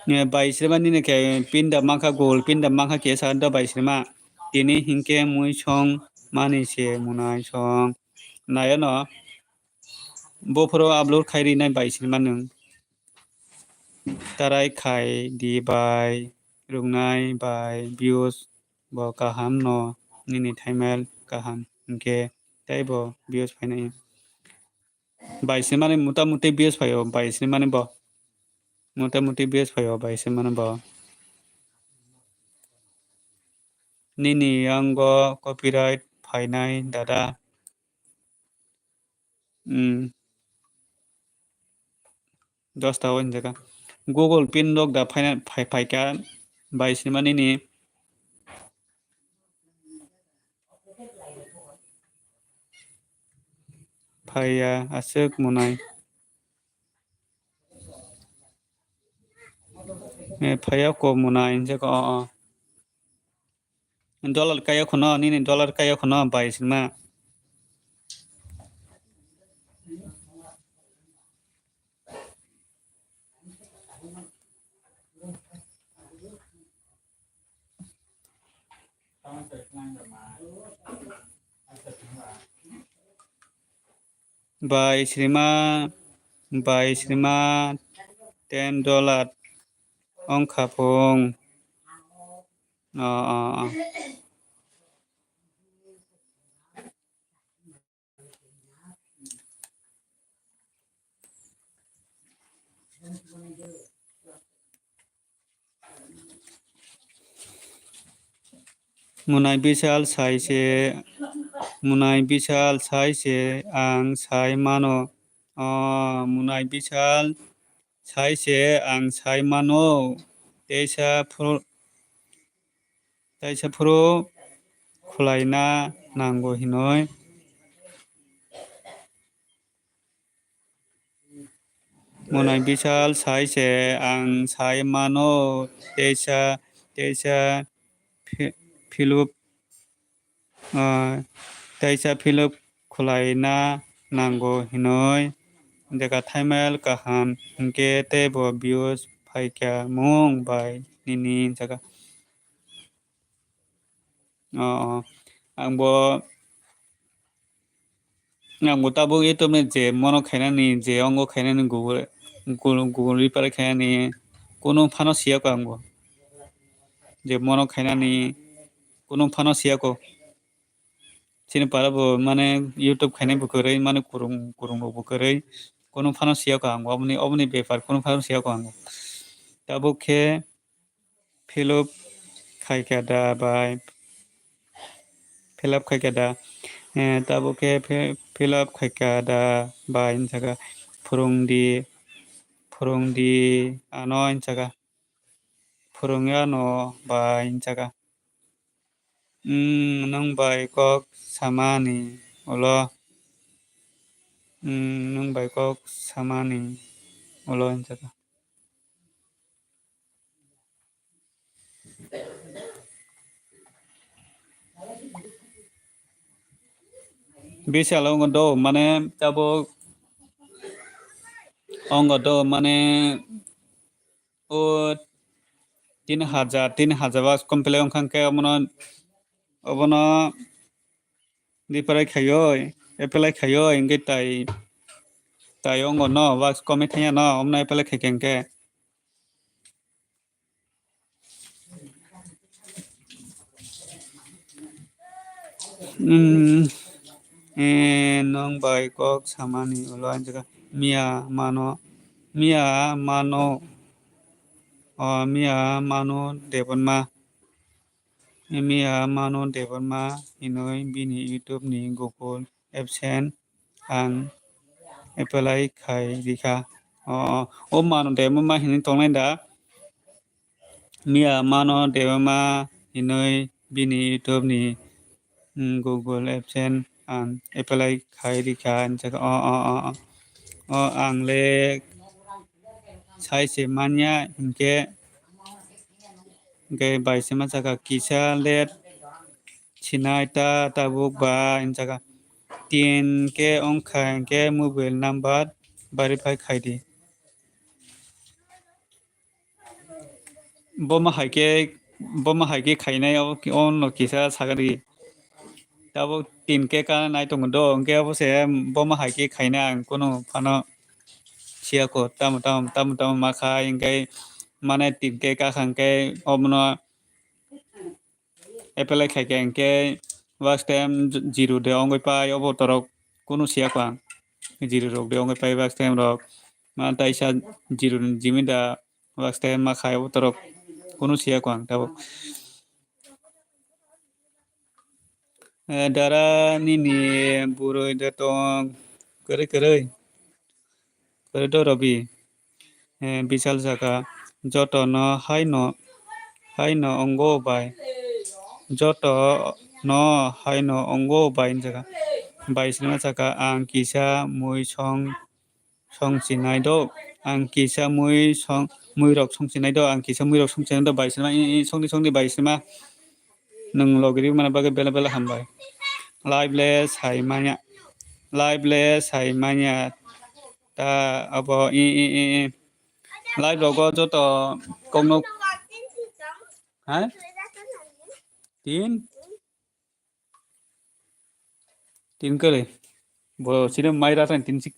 Eh, bai srima nini khe pinda mankha, gol pinda mankha khe sa do bai srima. Tini hinkhe mui song mani se Munai song. Nayo no. Bophoro upload khai rinai bai srima nwng. Tarai khai di bai, rwngnai bai, views bo kaham no, nini thaimel kaham hinkhe teibo views phainai. Bai srima ni mutamuti views phaio, bai srima ni bo. Mutamuti views phaio, bai srima ni bo. Nini yango copyright phainai dada. Hmm. Dosta o hinjaka. Google pin rok da phaina, phai, phaikha, bai srima nini. Phaiya aswk Munai. Eh, phaiya ko Munai hinjaka, o, o. Dollar kaya khuno, nini dollar kaya khuno, bai srima. Bai srima, bai srima, ten dollar wngkha phung. O, o, o. Munai Bisal sai se, Munai Bisal sai se ang sai mano. O, Munai Bisal sai se ang sai mano. Teisa phuru, teisa phuru khwlaina nango hinoi. Munai Bisal sai se ang sai mano, teisa, teisa phi-, philip, ah, teisa philip khwlaina nango hinoi. Jeka thaimel kaham hinkhe teibo views phaikha mung bai nini jaka. O, o. Ang bo, ang bo tabuk YouTube ni je mono khainani, je ongo khainani Google, Google, Google repair khainani, kunu phano siyako ang bo. Je mono khainani, kunu phano siyako. Chini para bo mane YouTube khainai bo kwrwi, mane kurung, kurung rok bo kwrwi. Kunu phano siyako ang bo. Oboni, oboni bepar kunu phano siyako ang bo. Tabuk khe Philip khaikha da bai. Philip khaikha da. Eh, tabuk khe phi-, Philip khaikha da bai hinjaka. Phwrwngdi, phwrwngdi ano hinjaka. Phwrwngya ano bai hinjaka. Hmm, nwng bai kok samani ulo. Hmm, nwng bai kok samani ulo hinjaka. Bisalo wngkha do, mane tabuk wngkha do, mane o tin hajar, tin hajar watch complete wngkha khe obono, obono reply khaioi, apply khaioi, hingke tai, tai wngkha no watch komwi thangya no, omono apply khaikha hingke. Hmm, eh, nwng bai kok samani ulo ang jaga miya mano, miya mano, o miya mano Debbarma, miya mano Debbarma hinoi bini YouTube ni Google AdSense ang apply khai rikha. O, o, o mano debama hinwi tongnai da. Miya mano debama hinwi bini YouTube ni, mm, Google AdSense ang apply khai rikha, hinjak o, o, o, o, o ang le sai se manya hinkhe, hinkhe bai se ma saka kisa let sinai ta tabuk ba hinjak tin khe wngkha hinkhe mobile number verify khai di. Bo ma hai khe, bo ma hai khe khainai, abo ki-, ono kisa sagadi. Tabuk tin khe ka nai tongo do, hinkhe abo se bo ma hai khe khainai ang kunu phano siya kho. Tamo, tamo, tamo, tamo ma khai, hinkhe mane tin khe ka kha hinkhe omono apply khai khe hinkhe first time zero de ongoi pai, obo torok kunu siya kho ang. Zero rok de ongoi pai first time rok. Ma taisa zero ni jimi da first time ma khai obo torok kunu siya kho ang tabuk. Eh, dara nini burui de tong kwrwi kwrwi. Kwrwi do Robi. Eh, Bishal saka, joto no haino, haino ongo bai. Joto no haino ongo bai hinjaka. Bai sinima saka, ang kisa mui song, song sinai do. Ang kisa mui song, mui rok song sinai do. Ang kisa mui rok song sinai do. Bai sinima, i, i, songni, songni bai sinima. Nwng logi rwi mani bagwi bela bela hambai. Live le sai manya. Live le sai manya. Ta abo i, i, i, i. Live rogo joto kokno. Ha? Tin? Tin kare. Bo sini mai rasa tin sik.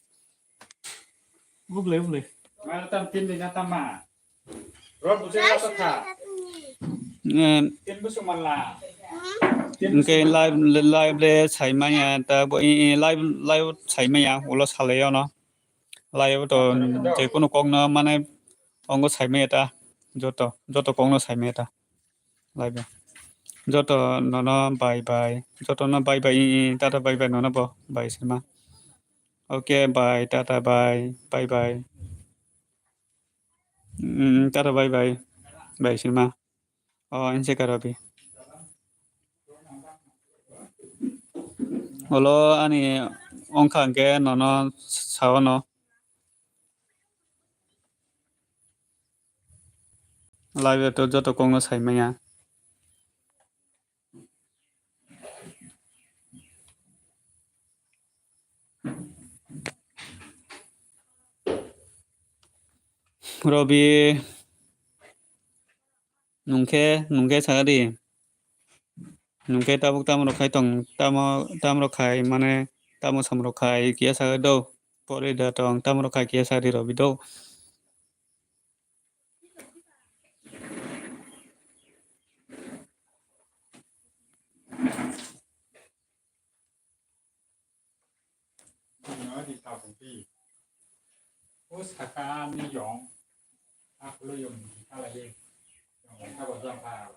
Buble, buble. Mai rasa tin ni nata ma. Rot busi rasa tha. Em, Tin busu mala. Tin busu hingke mala. Live, live le sai manya ta bo i, i, live, live sai manya ulo salai ono. Live to je kunu kok no mane ongo sai manya ta joto, joto kok no sai manya ta. Live. Joto nono bye bye. Joto no bye bye i, i, tata bye bye nono bo bye sima. Okay, bye, tata bye, bye bye. Mm, tata bye bye. Bye sima. O, inse karobi. Olo ani ongkha hingke nono saono. Live to joto kok no sai manya. Robi, nungkhe, nungkhe sagadi. Nungkhe tabuk tamo rok khai tong, tamo, tamo rok khai mane, tamo sam rok khai kiya sagadi do. Pore da tong, tamo rok khai kiya sagadi Robi do. O saka ni yong, a kulo yong ni kala ye. Yong ni kala jang pa.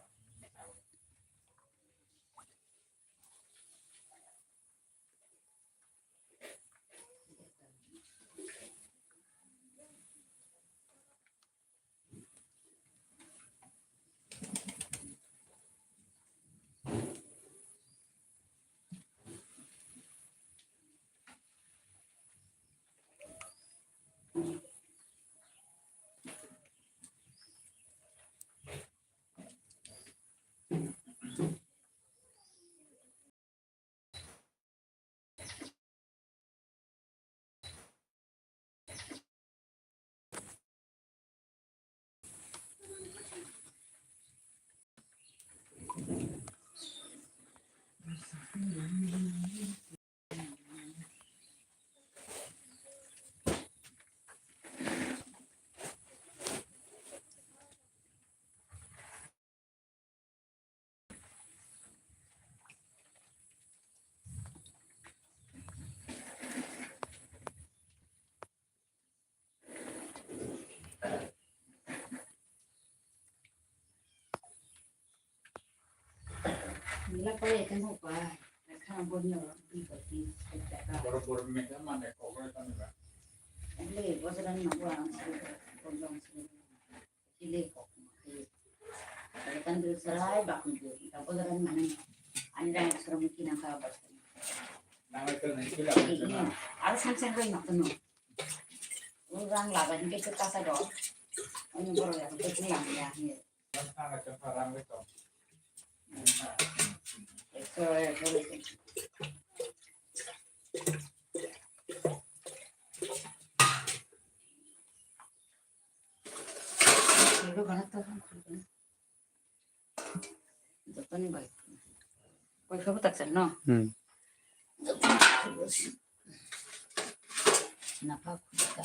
Borok borok mekha mane kokro tani ba. Bwlwi bojarani manwi ang sini, bojarani sini. Chili kok. Tandri sarai bakni, bojarani manwi. Ani rang srong kina ka bas. Aro samsang roi mak no. Rang laga ni ke kasa do. Ani boro ya ke lang ya ni. Jotoni bai. Koi khabu tak sen no? Hmm. Napa khuda.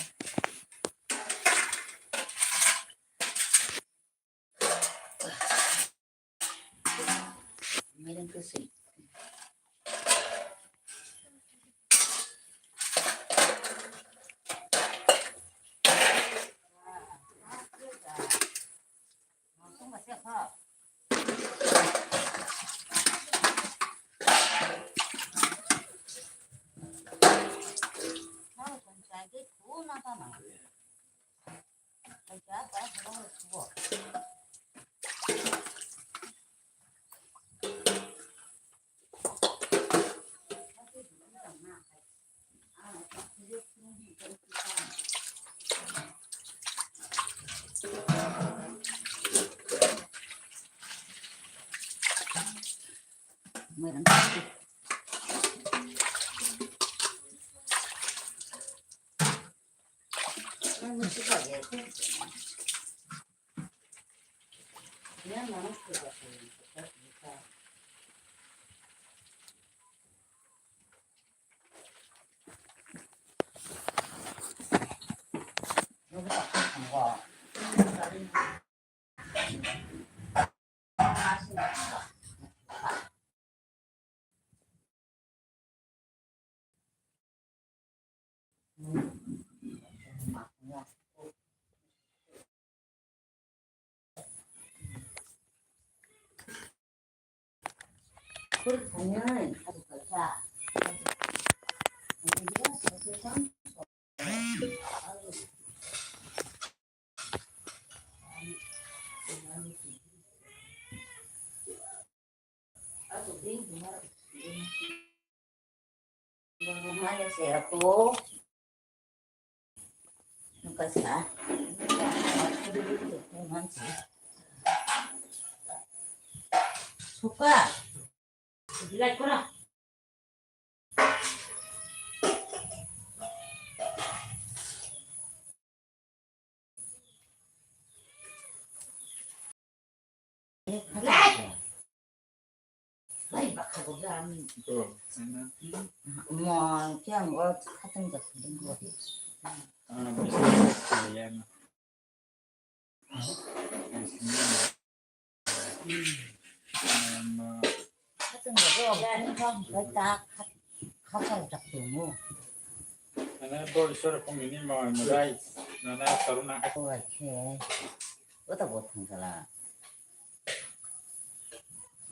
Mairum kwswi. Suka. Khatung jago, khatung jago, khatung jago, khatung jago. Nana bor sor kong ini mau mulai. Nana taruna. Oke. Kota botong salah.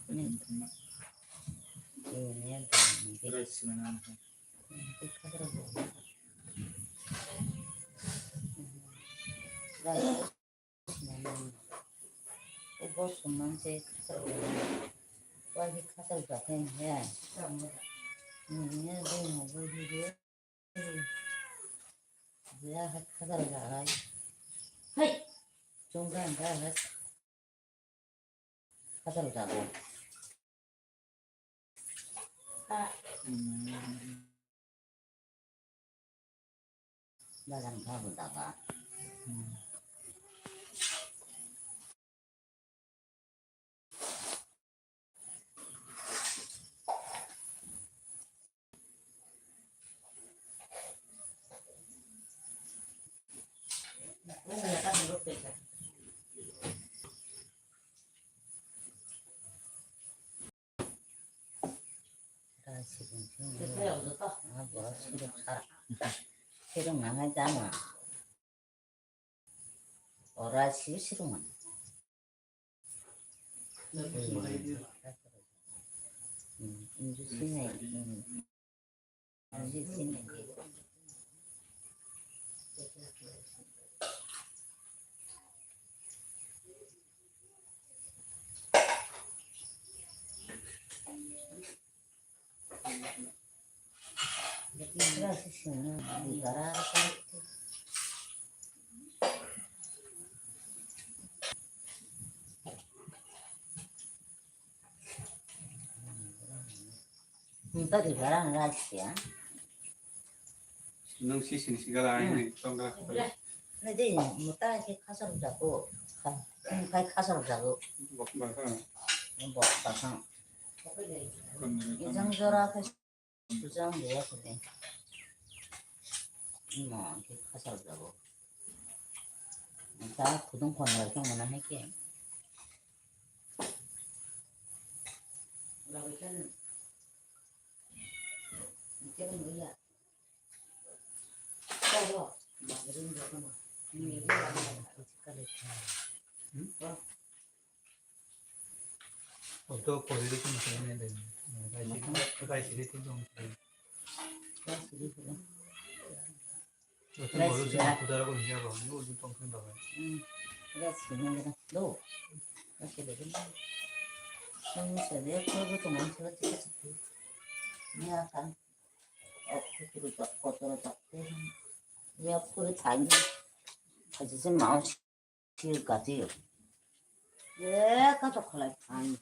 Ini. Ini yang. Terus mana? Ini khatung jago. Guys. Ubo sumang se khasal. Wai hi khasal jathai he. Nini dei mo bo hi de. Ya ha khasal jahai. Hai. Chungkang ga ha. Khasal jago. Bagan kha bo daba. Ora sirung sirung. Sirung nangai jama. Ora sirung sirung. Hmm, hmm, hmm, hmm. Injek sinai, hmm. Injek sinai. Nung si sini sigala ini tongga. Nadi muta ke khasar jago. Kai khasar jago. Bok bak ha. Bok bak ha. Kon ni Ijang jora ke Sujang dia kene. Ima ke khasar jago. Ta khudung khon lagi mana hai ke. Lagi kan. Mungkin ya. Tahu. Bagirin dia kan. Ini dia. Hmm? Wah. Auto kori itu macam ini deh. Rai siri, rai siri itu dong. Rai siri itu. Itu baru sih, aku darah kau hiya bang, itu udah tong kan bang. Hmm. Rai siri ini kan. Do. Rai siri ini. Ini saya kau itu teman saya cakap cakap. Ini akan. Oh, kotor tak, kotor tak. Ya, kau tanya. Kasih sih mau. Sir kati. Eh, katok khalai thang.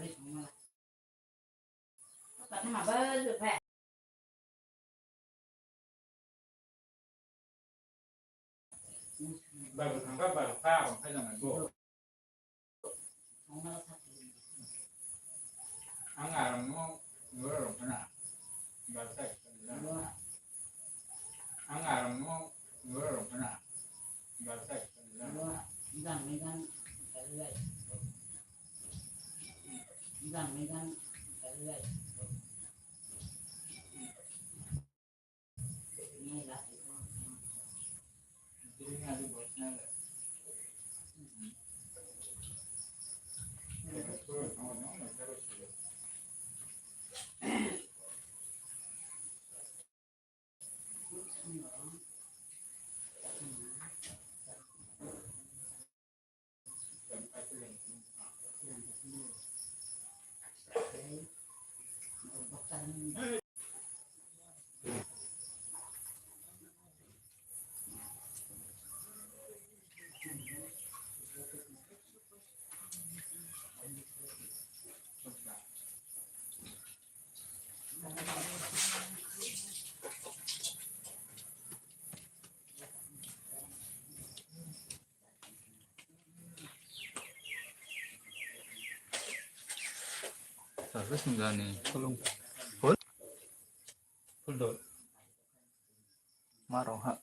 Baru tangka baru ka orang kaya ngai bo. Ang aram no ngoro rong kana. Baru ka. Ang aram no ngoro rong kana. Baru ka. Sasa singgani. Tolong. Full. Full dot. Marong ha.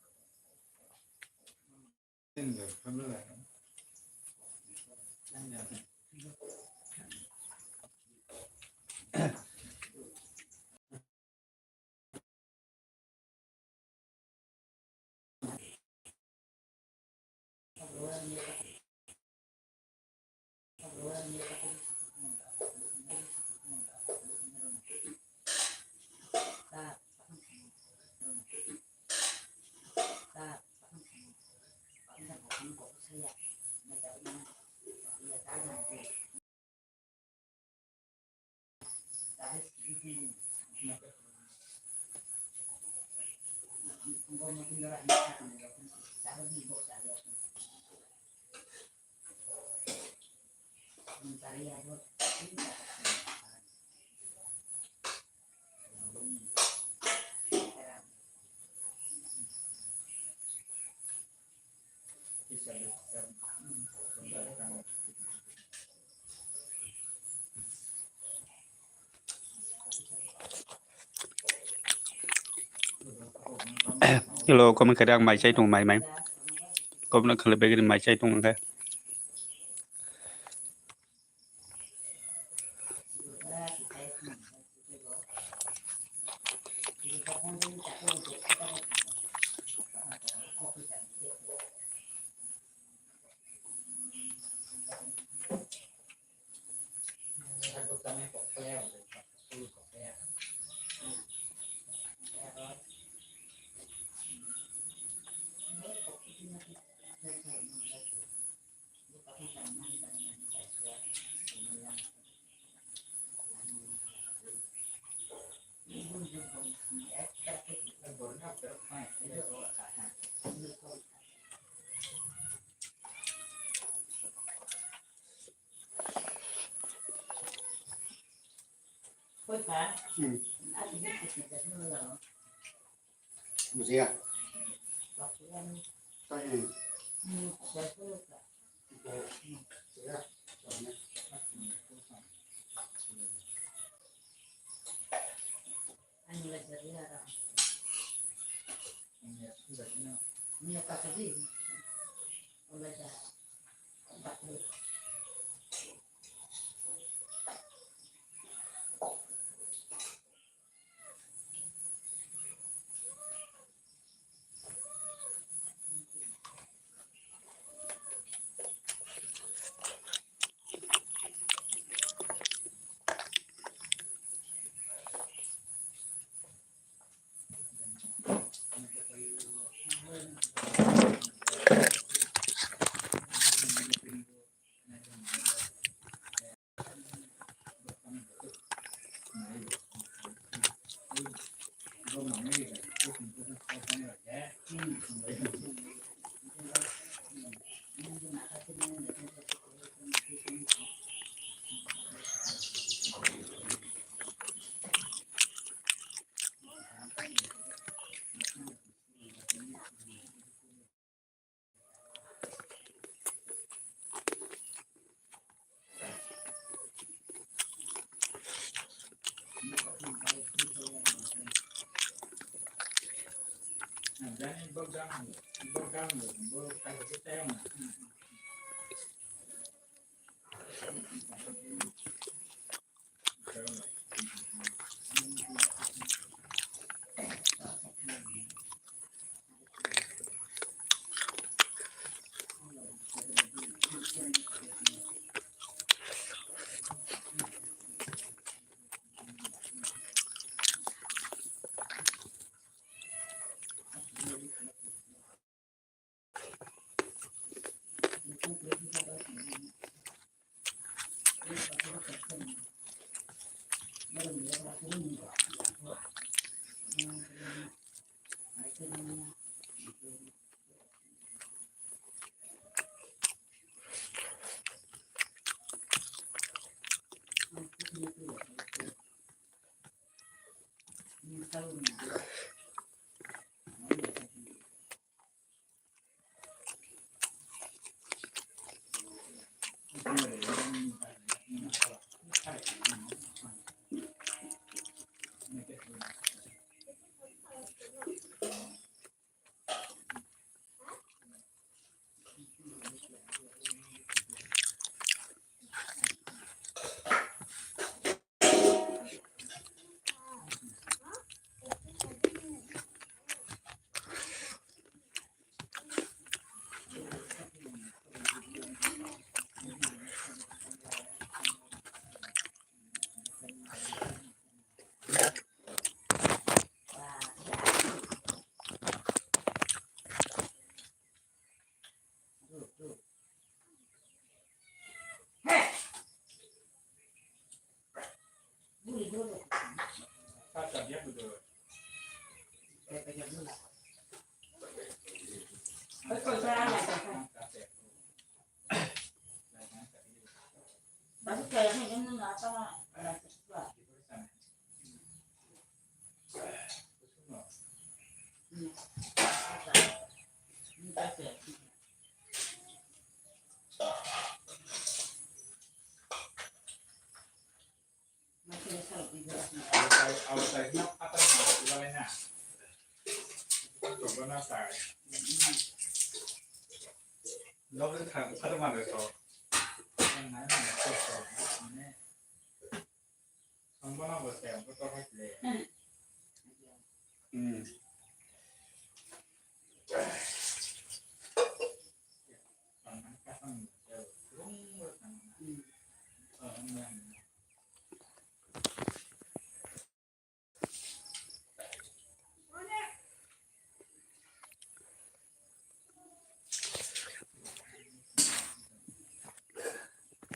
Hello, comment khaidi ang mai chai tong mai mai. Comment khlai bagwi mai chai tong khe.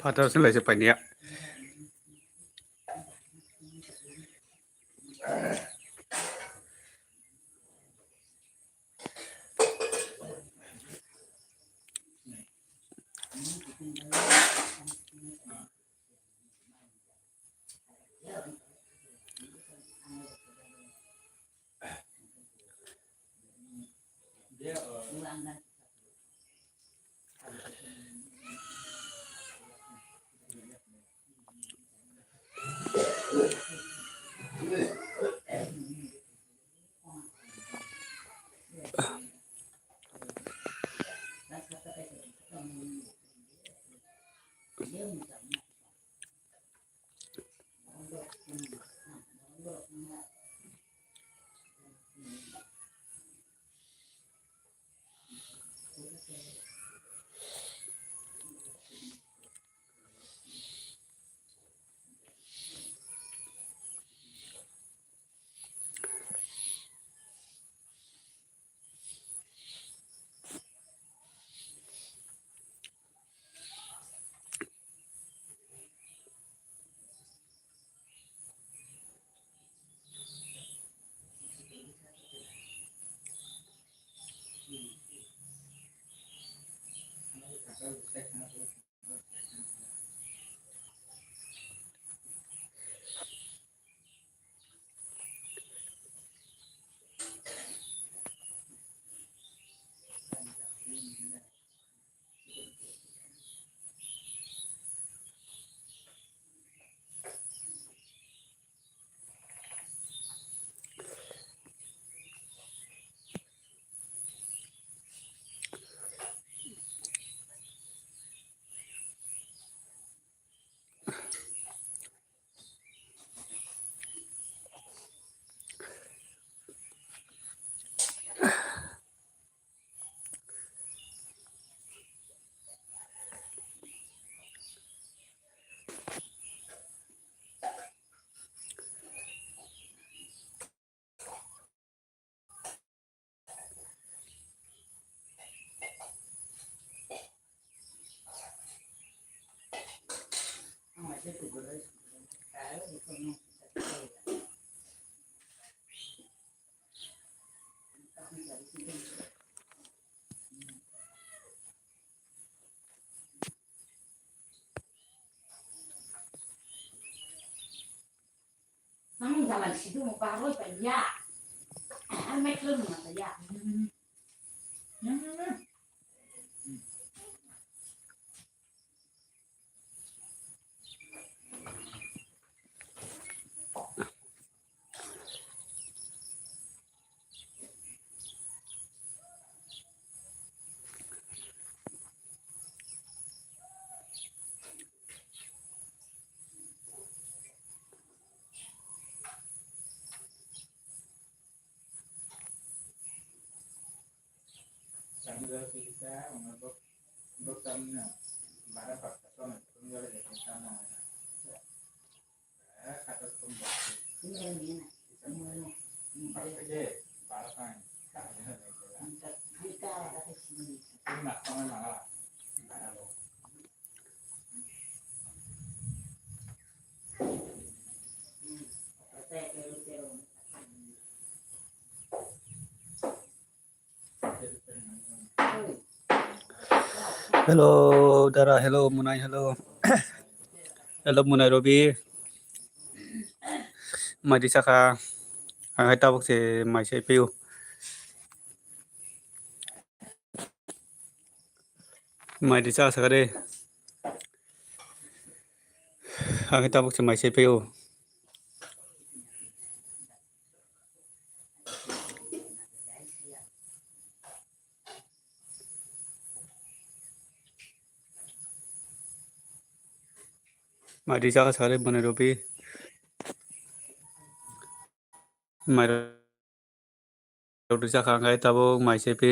Phatar se lai se painiya. Samung jalan sidu mo baroi pa ya. Ar metro mo pa ya. Hello, Dara, hello, Munai, hello. Hello, Munai, Robi. Mai di saka. Ang hai tabuk se mai se piu. Mai di saka saka de. Ang hai tabuk se mai se piu. Mai di saka saka de Munai Robi. Mai rok rwchapkha, hwnkhe tabuk mai se phi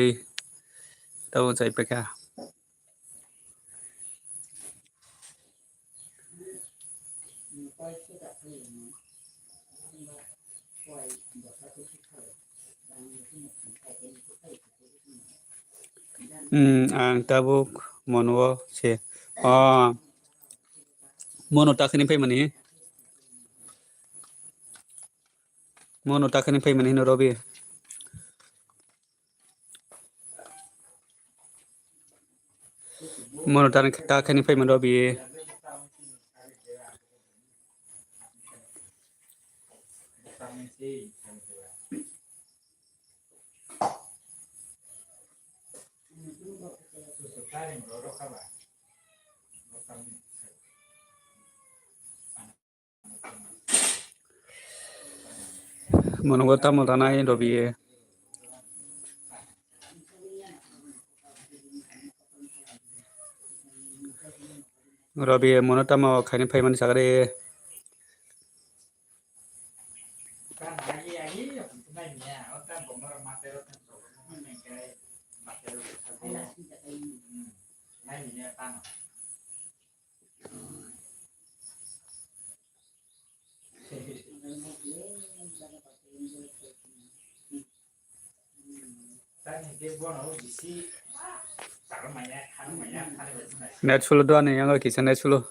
tabuk chai paikha. Hmm, ang tabuk mono se. Oh, mono ta khini phaimani. Mono ta khini phaimani hino Robi. Mono ta, ta khini phaimani Robi. Mono bo tamo tanai Robi ye. Robi ye mono tamo khaini phaimani sagari. Net slow do ani, yang kisa net slow.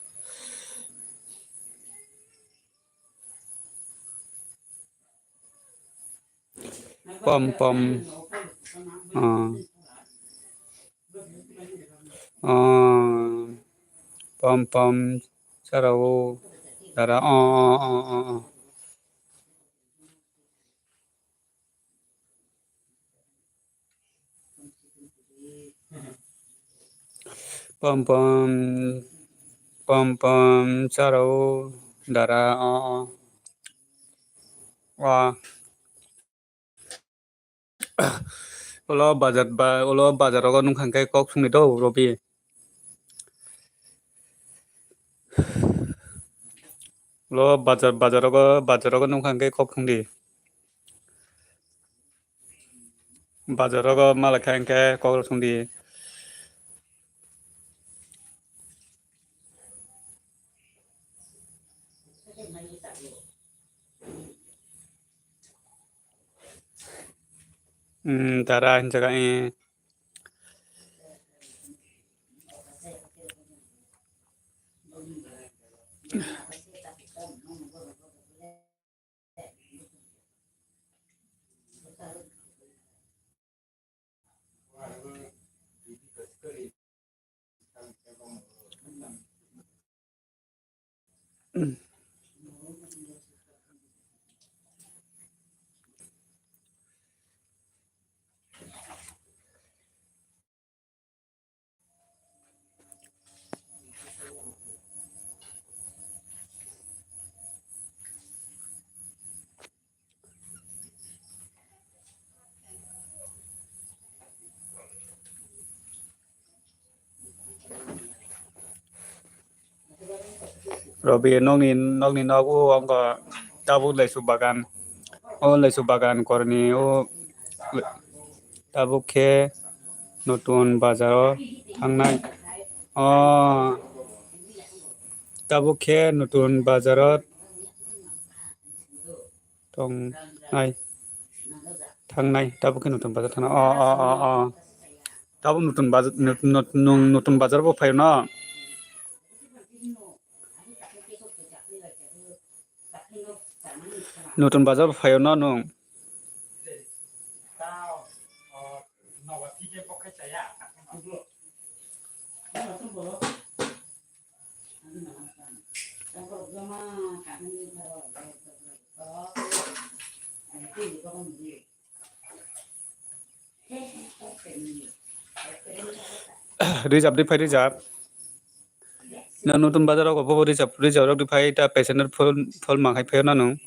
Pom pom. Ah. Ah. Pom pom. Sarao. Dara. Ah, ah, ah, ah, ah. Pom pom, pom pom, charo, dara, o, o. Wa. Ulo bazar ba, ulo bazar rogo nungkha hwnkhe kok songni do, Robi. Ulo bazar, bazar rogo, bazar rogo nungkha hwnkhe kok songdi. Bazar rogo malai kha hwnkhe kok rok songdi. Hmm, dara hinjaga, eh. Robi, nokni, nokni nogo wngkha tabuk laisu bagan. O laisu bagan korni o tabuk khe notun bazaro thangnai. O tabuk khe notun bazaro tongnai. Thangnai. Tabuk khe notun bazar thangnai. O, o, o, o. Tabuk notun bazar, notun, notun, notun bazar bo phaio no? Notun bazar bo phaio no nwng? Rijap di phai rijap. Na notun bazar rok bo rijap, rijap rok di phai ta passenger phol phol mankhai phai na nung.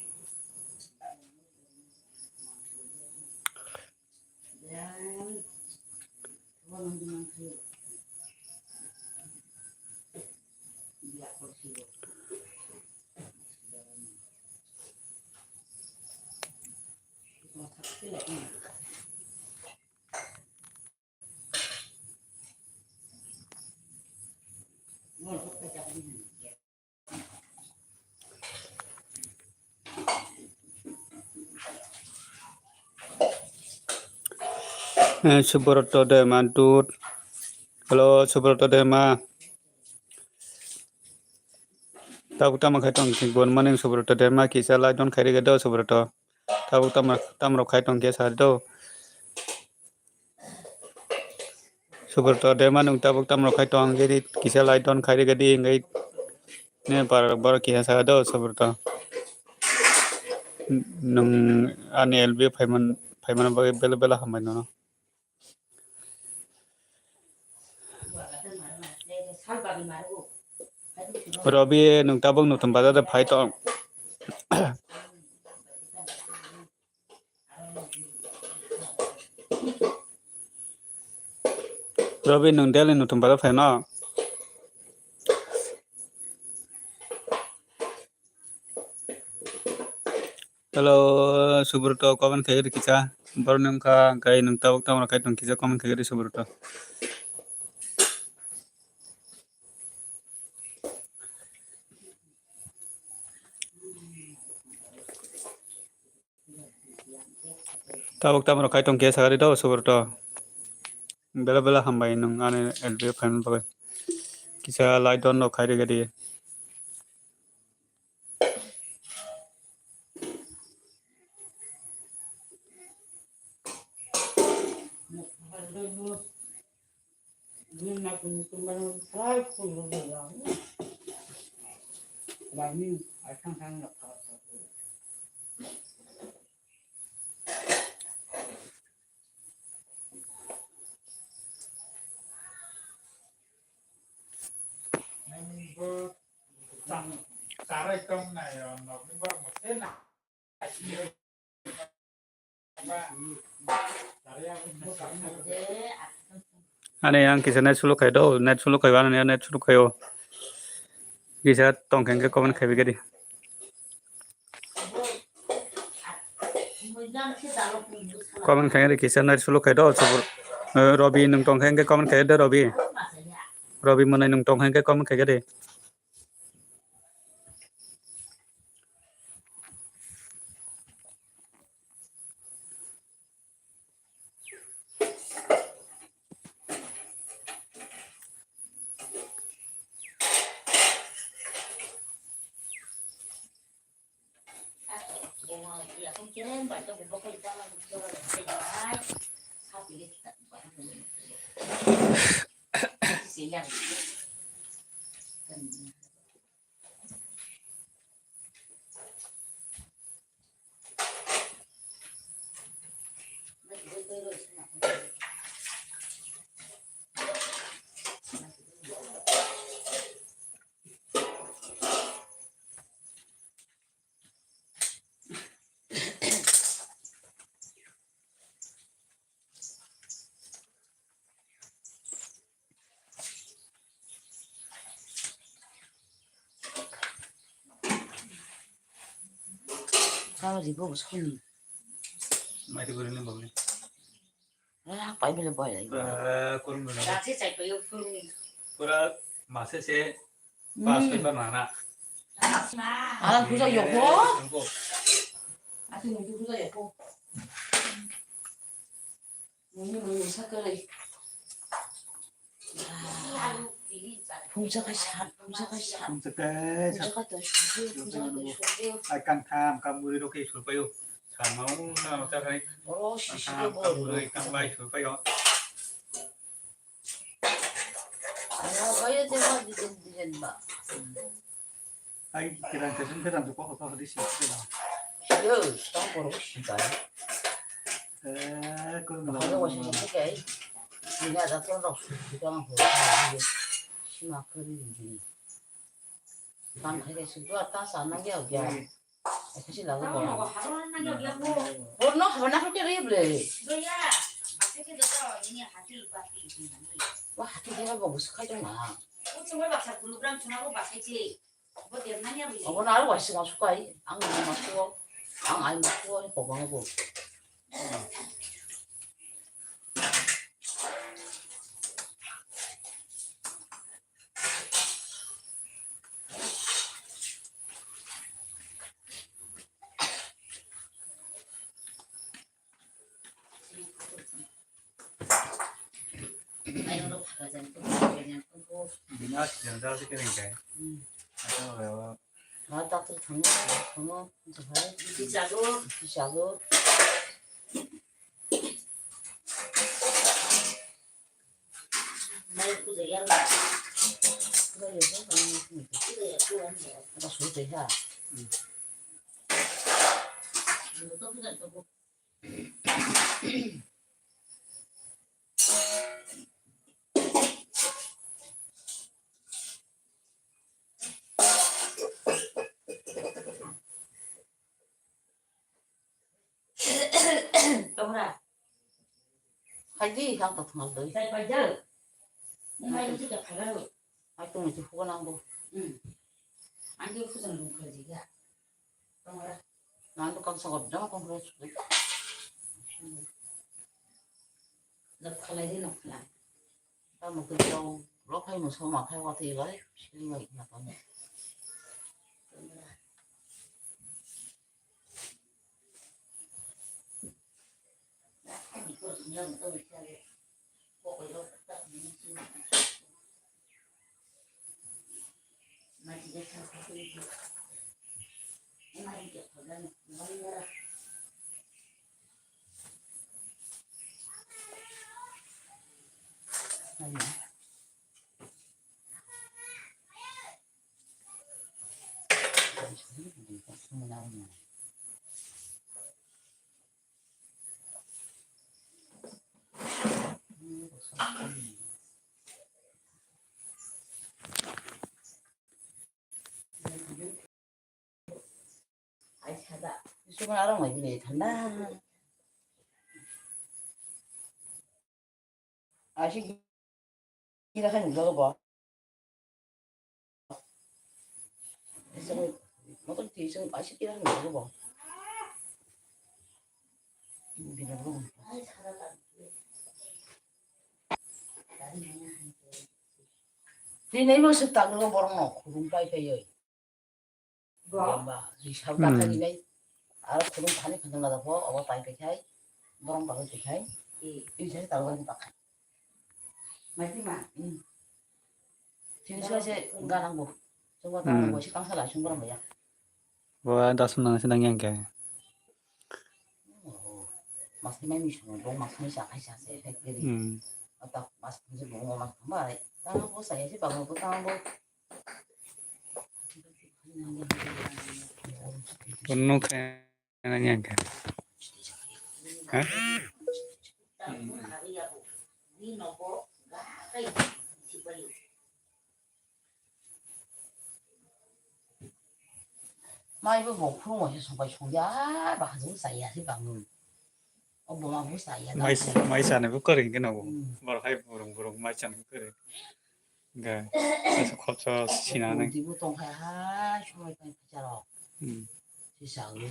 Eh, Subroto Dema dud. Hello, Subroto Dema. Tabuk tamo khai tong, good morning, Subroto Dema. Kisa like don khai rega do, Subroto. Tabuk tamo, tamo khai tong kisa do. Subroto Dema nwng tabuk tamo khai tong, gedi kisa like don khai rega di, ngai ne par bor kisa sa do, Subroto. Nwng ani L B phaiman, phaiman bagwi bela bela hambai nono. Robi, nwng tabuk notun bazar de phai tong. Robi, nwng daily notun bazar phai no? Hello, Subroto, comment khai ri kisa. Borok ni wngkha, hwnkhe nwng tabuk tamo khai tong kisa comment khai ri Subroto. Tabuk tamo khai tong kisa gari do Subroto. Bela bela hambai nwng ani L B phaimani bagwi. Kisa like don no khai ri gadi. Ani ang kisa net slow khai do, net slow khai, ani net slow khai o. Kisa tong khe comment khai bi gadi. Comment khai de kisa net slow khai do, Subroto. Eh, Robi nwng tong khe comment khai de Robi. Robi mwnai nwng tong khe comment khai de. Ribo soni. Mai tu gurine bole. Ah, pai bele bai. Kurung gurine. Rasi chai payo kurung. Pura mase se pas paper nana. Ala buja yoko. Ati nunggu buja yoko. Nunggu nunggu sakali. Phungsa kaisa, phungsa kaisa. Phungsa kaisa. Phungsa kaisa, phungsa kaisa. Ai kang tham, kang muri rok khe sulpaio. Samao, samao ta khai. Oro sisi kang bo. Kang muri, kang bai sulpaio. Ana bayo te ma dijen dijen ba. Ai, kiran kiran kiran tu kok kok di sini kiran. Yo, stang koro sini kai. Eh, kau nggak tahu. Wasi sini kai. Ini ada tuh dok, kita nggak boleh. Sima kiri ini. Tan hai sini tu atas sana dia dia. Kasi lagu. Horo no haba na kiri ble. Wah, hati dia bagus kai tu na. Obo na aro waisa ma sukai, ang ma suo, ang ai ma suo, ni kokang bo. Bina sejam jam sih kering kai. Atau lewat. Ma doctor thangno, thangno, jahai. Bisago. Bisago. Mai puja yang. Puja yang, puja yang. Ada sudah ya. Itu puja itu. Tomra. Hai di, hang tak tengah doi. Hai pai jal. Ni hai itu tak kagak lo. Hai tu mesti hukan ang tu. Hmm. Anjir hujan lu kerja ya. Tomra. Nandu kang sangot dama kong kong sudah. Lap khalai di lap khalai. Tamo ke jauh lo khai musa ma khai wati lai sini lai na tamo. Ai sada. Cuma orang lagi nih, thanda. Asik kira kan juga, bo. Motor ti sing asik kira kan juga, bo. Tini mau setak dulu borong no, kurung pai pai yoi. Ba, risal ta khai nai. Aro khulum thani khanjang na dapho, obo pai pai khai, borong pai pai khai. Ini saya tahu kan pakai. Mati ma. Sini saya saya ganang bu. Coba tangan bu si kangsa lah sumber ya. Bo das menang sedang yang kayak. Mas ni mai mi sumber, mas ni sa khai sa se factory. Otak mas ni bu mas khambai. Tangan bu saya si bangun bu tangan bu. Penuh kayaknya kan? Hah? Mai bo bo phung wa song pai song ya ba hajung sa ya si bang. O bo ma bu sa ya. Mai mai sa ne bu kering ke no bu. Bar hai burung burung mai sa ne bu kering. Ga, asa khoroksa sinanai. Dibu tongkhai hai, somoi pai phaisa rok. Hmm. Sisa wi.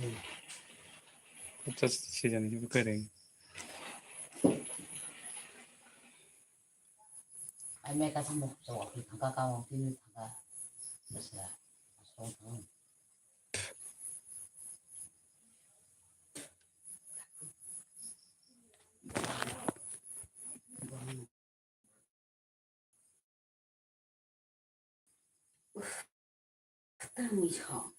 Just season hibu kwrwi. Ai mai kaisa muk chawak khe thangka, kamo khe thangka. Bwsla. Aswk thang. Uff, tamni song.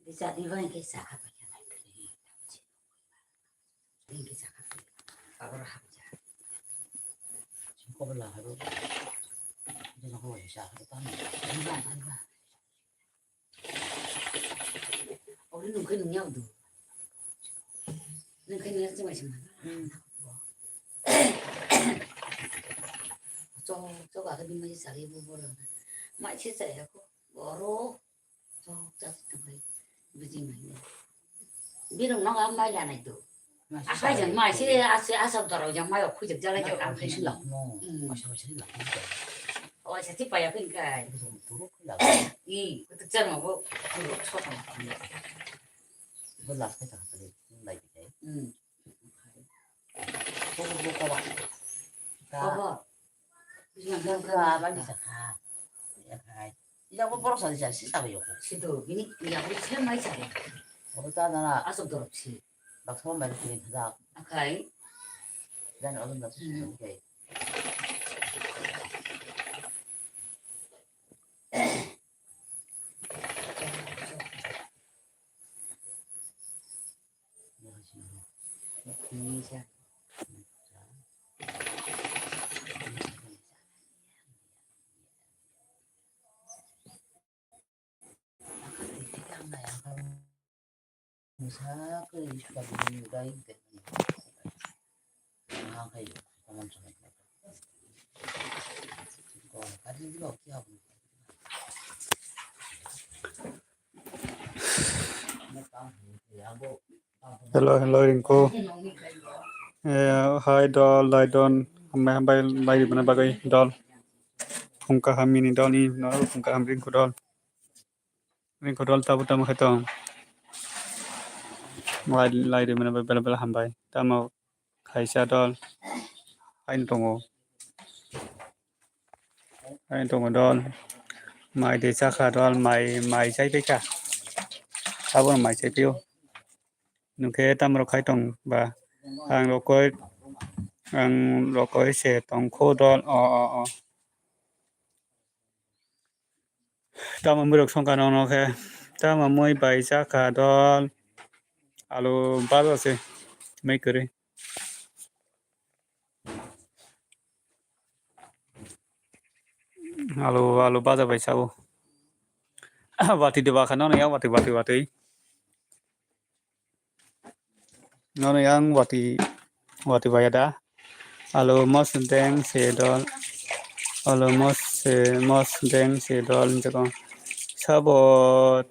Bijadi bai khe chakha bai khe nai khe. Bai khe chakha bai. Aboro hapja. Singko bwla haro. Jeno ko wai sa haro tamni. Bai bai bai. Ori nungkhe nungya udu. Nungkhe nungya chumai chumai. Hmm. Chok chok aga bini mai chari bu bolo. Mai se chaya ko. Oro chok chok tongbai. Biji mai. Birong no ga mai lanai do. Akai jang mai se ase asam dorok jang mai khujak jalai jang. Mai se lak no. Hmm. Mai se mai se lak no. O se ti paya phin kai. Turu khulak. I kutuk chang bo. Turu chok. Bo lak kai ta lai kai. Hmm. Bo bo ko ba. Ka. Bo bo. Ka ba ni sa ka. Ya kai. Ya bo borok sa sa si sa yo. Situ bini ya bo se mai sa. Bo ta na. Asam dorok si. Baksa mai ri thajak. Akai. Dan alun da su kai. Hello, hello, Rinku. Eh, hi, dol, Laidon. Hambai, hambai, lai ribana bagwi, dol. Phung kaham mini dol ni, no, phung kaham Rinku dol. Rinku dol tabu tamo khe tong. Lai, lai ribana bagwi bela, bela hambai. Tamo kaisa dol. Haino tongo. Haino tongo dol. Mai de chakha dol, mai, mai chai paikha. Abono mai chai pio. Nokhe tamrok khai tong ba. Ang rokoi, ang rokoi se tongkho dol. O, o, o. Tamo mwrwk songkha nono khe. Tamo mui bai chakha dol. Alu baja se. Mui kwrwi. Alu, alu baja bai sao. Watwi de bakha nono ya watwi, watwi, watwi. Nono yang watwi, watwi baya da. Alo mos deng se dol. Alo mos se, mos deng se dol hinjako. Sabo,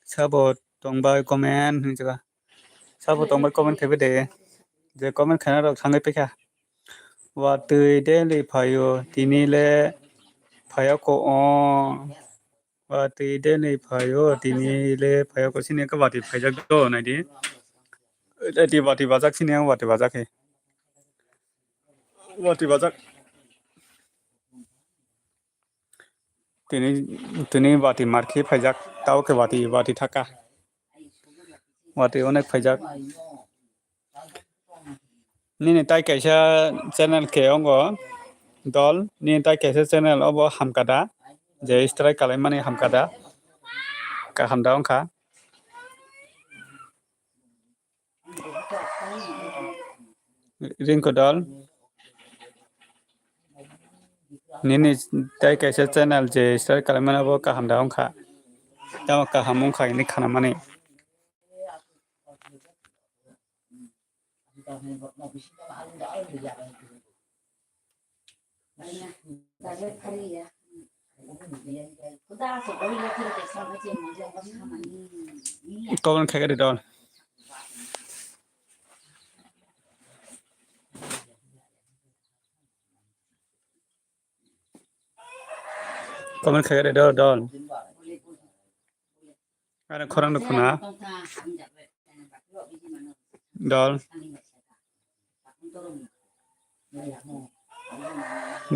sabo tongbai comment hinjaka. Sabo tongbai comment khaibai de. Je comment khaina rok thangwi paikha. Watwi daily phaio, tini le phaiya ko o. Watwi daily phaio, tini le phaiya ko sini ka watwi phaijak do naidi. Eti watwi bajak sini ang watwi bajak he. Watwi bajak. Tini, tini watwi markhi phaijak, tao khe watwi, watwi thaka. Watwi onek phaijak. Nini tai kaisa channel khe ongo dol, nini tai kaisa channel obo hamkada, je strike kalaimani hamkada, kaham da wngkha. Rinku dol, nini tai kaisa channel je strike kalaimani obo kaham da wngkha, tamo kaham wngkha hini khanamani. Comment khaikha de dol. Comment khaikha de dol, dol. Are khorang no khuna. Dol.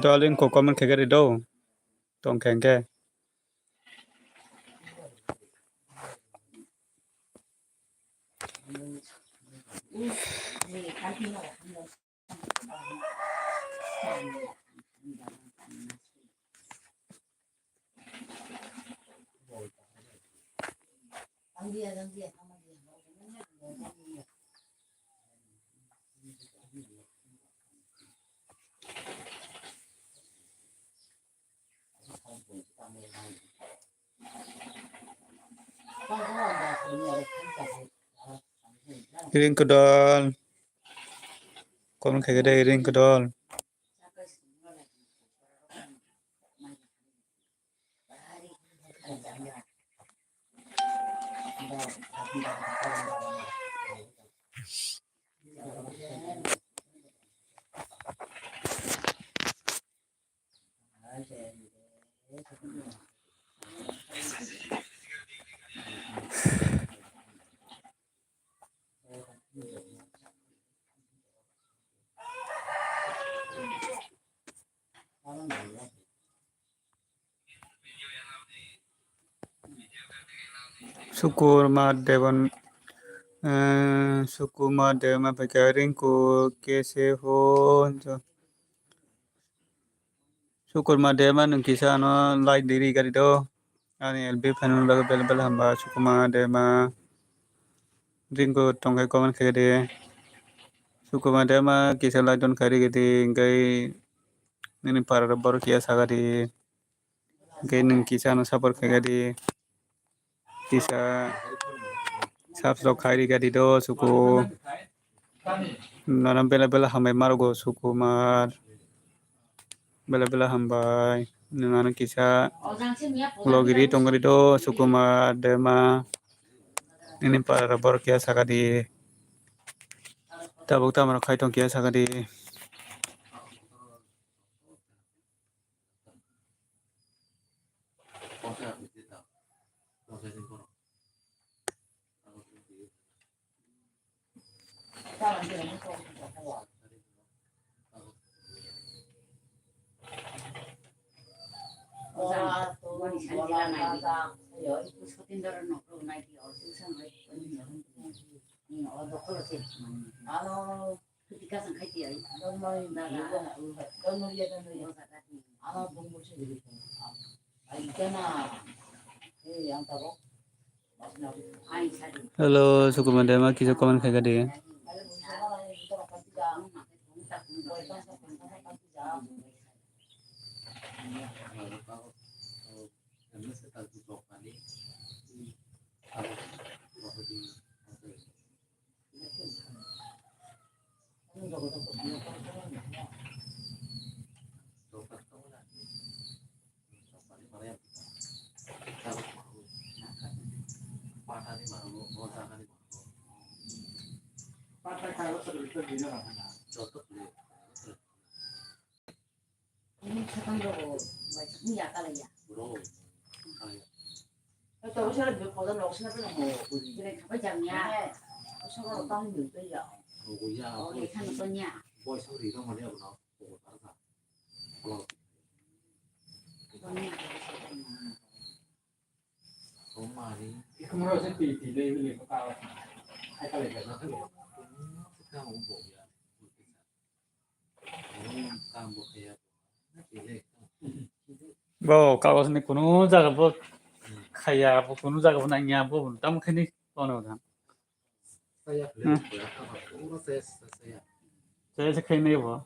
Dol ring ko comment khe gari do. Tong khe khe. Ring kodol. Comment khaikhe de ring kodol. Sukurma Devan, eh, Sukurma Debma paikha Rinku kese ho. Sukurma Debma nwng kisa ano like di ri gari do. Ani L B fan bagwi bela bela hamba Sukurma Debma. Rinku tongkhe comment khaikhe de. Sukurma Debma kisa like don khairi gidi, hingkai nini para borok ya sagadi. Hingke nwng kisa ano support khaikha di. Kisa subscribe khairi gadi do suku. Nono bela bela hambai marogo Sukumar. Bela bela hambai. Nwng ano kisa vlog ri tongri do Sukumar Debma. Nini para borok ya sagadi. Tabuk tamo khai tong ya sagadi. Hello, Sukumar Debma, kisa comment khaikha di. Bo kagos ni kunu jaga bo khaya, bo kunu jaga bo nangya, bo tamo khani kono da. Saya se khai nai bo.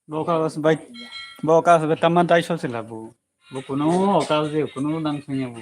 Bo kagos bai, bo kagos bai tamma dai so sila bo. Bo kunu kagos de kunu nang sanya bo.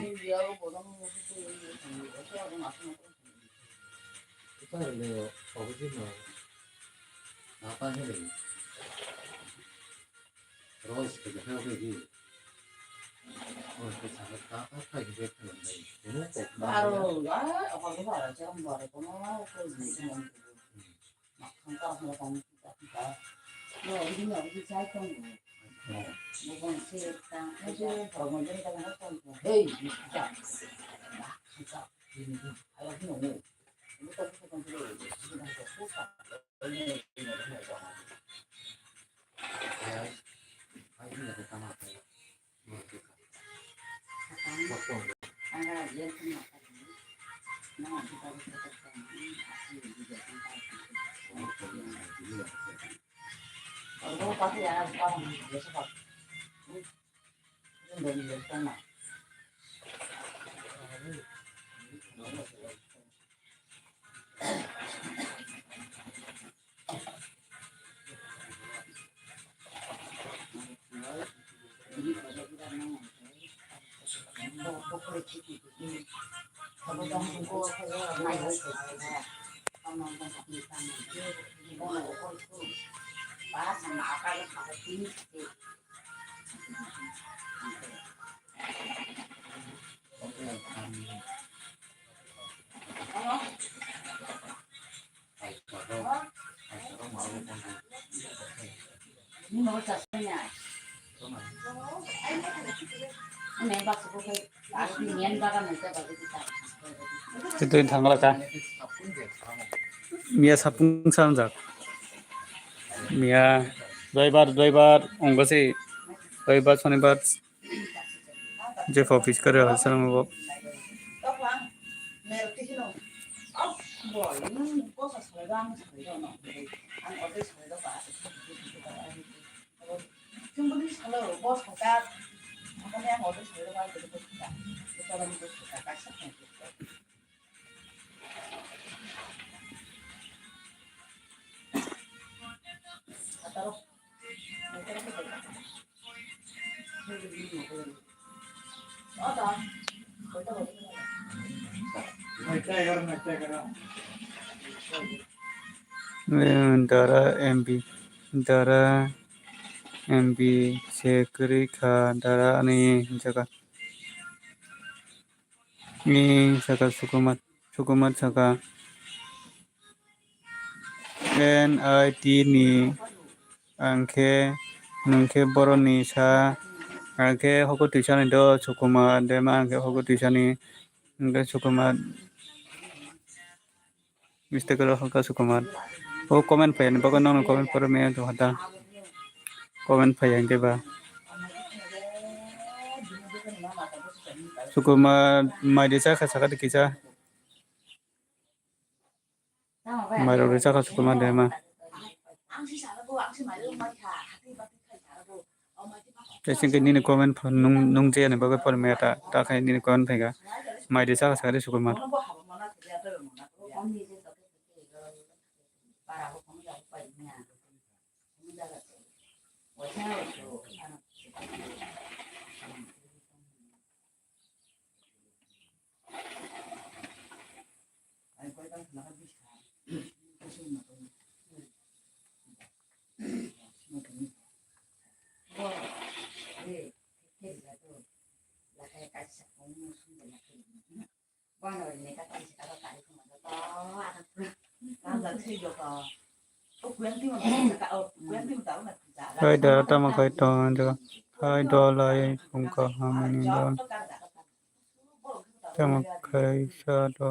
Itu yang tanggal ka? Mia sapung sanjak. Mia doibar, doibar, onggosi doibar, sonibar. Jeff office kare hostel mo. Dara M B, Dara M B se kwrwi kha, Dara ani jaga. Ni saka Sukumar, Sukumar saka N I T ni, ang khe, nwng khe boroni sa, ang khe hoko twisani do Sukumar, dema ang khe hoko twisani, ang khe Sukumar. Mistake ro halka Sukumar. O comment phai ani bagwi nang comment pore me to hata. Comment phai ani ba. Sukumar mai de cha kha saka de kisa. Mai ro de cha kha Sukumar de ma. Tei singke nini comment pho nung, nung je ani bagwi por meta, ta khai nini comment phaikha. Mai de saka saka de Sukumar. Hai da tamo khai tong jaga. Hai da lai phung kaham ni do. Tamo khai sa do.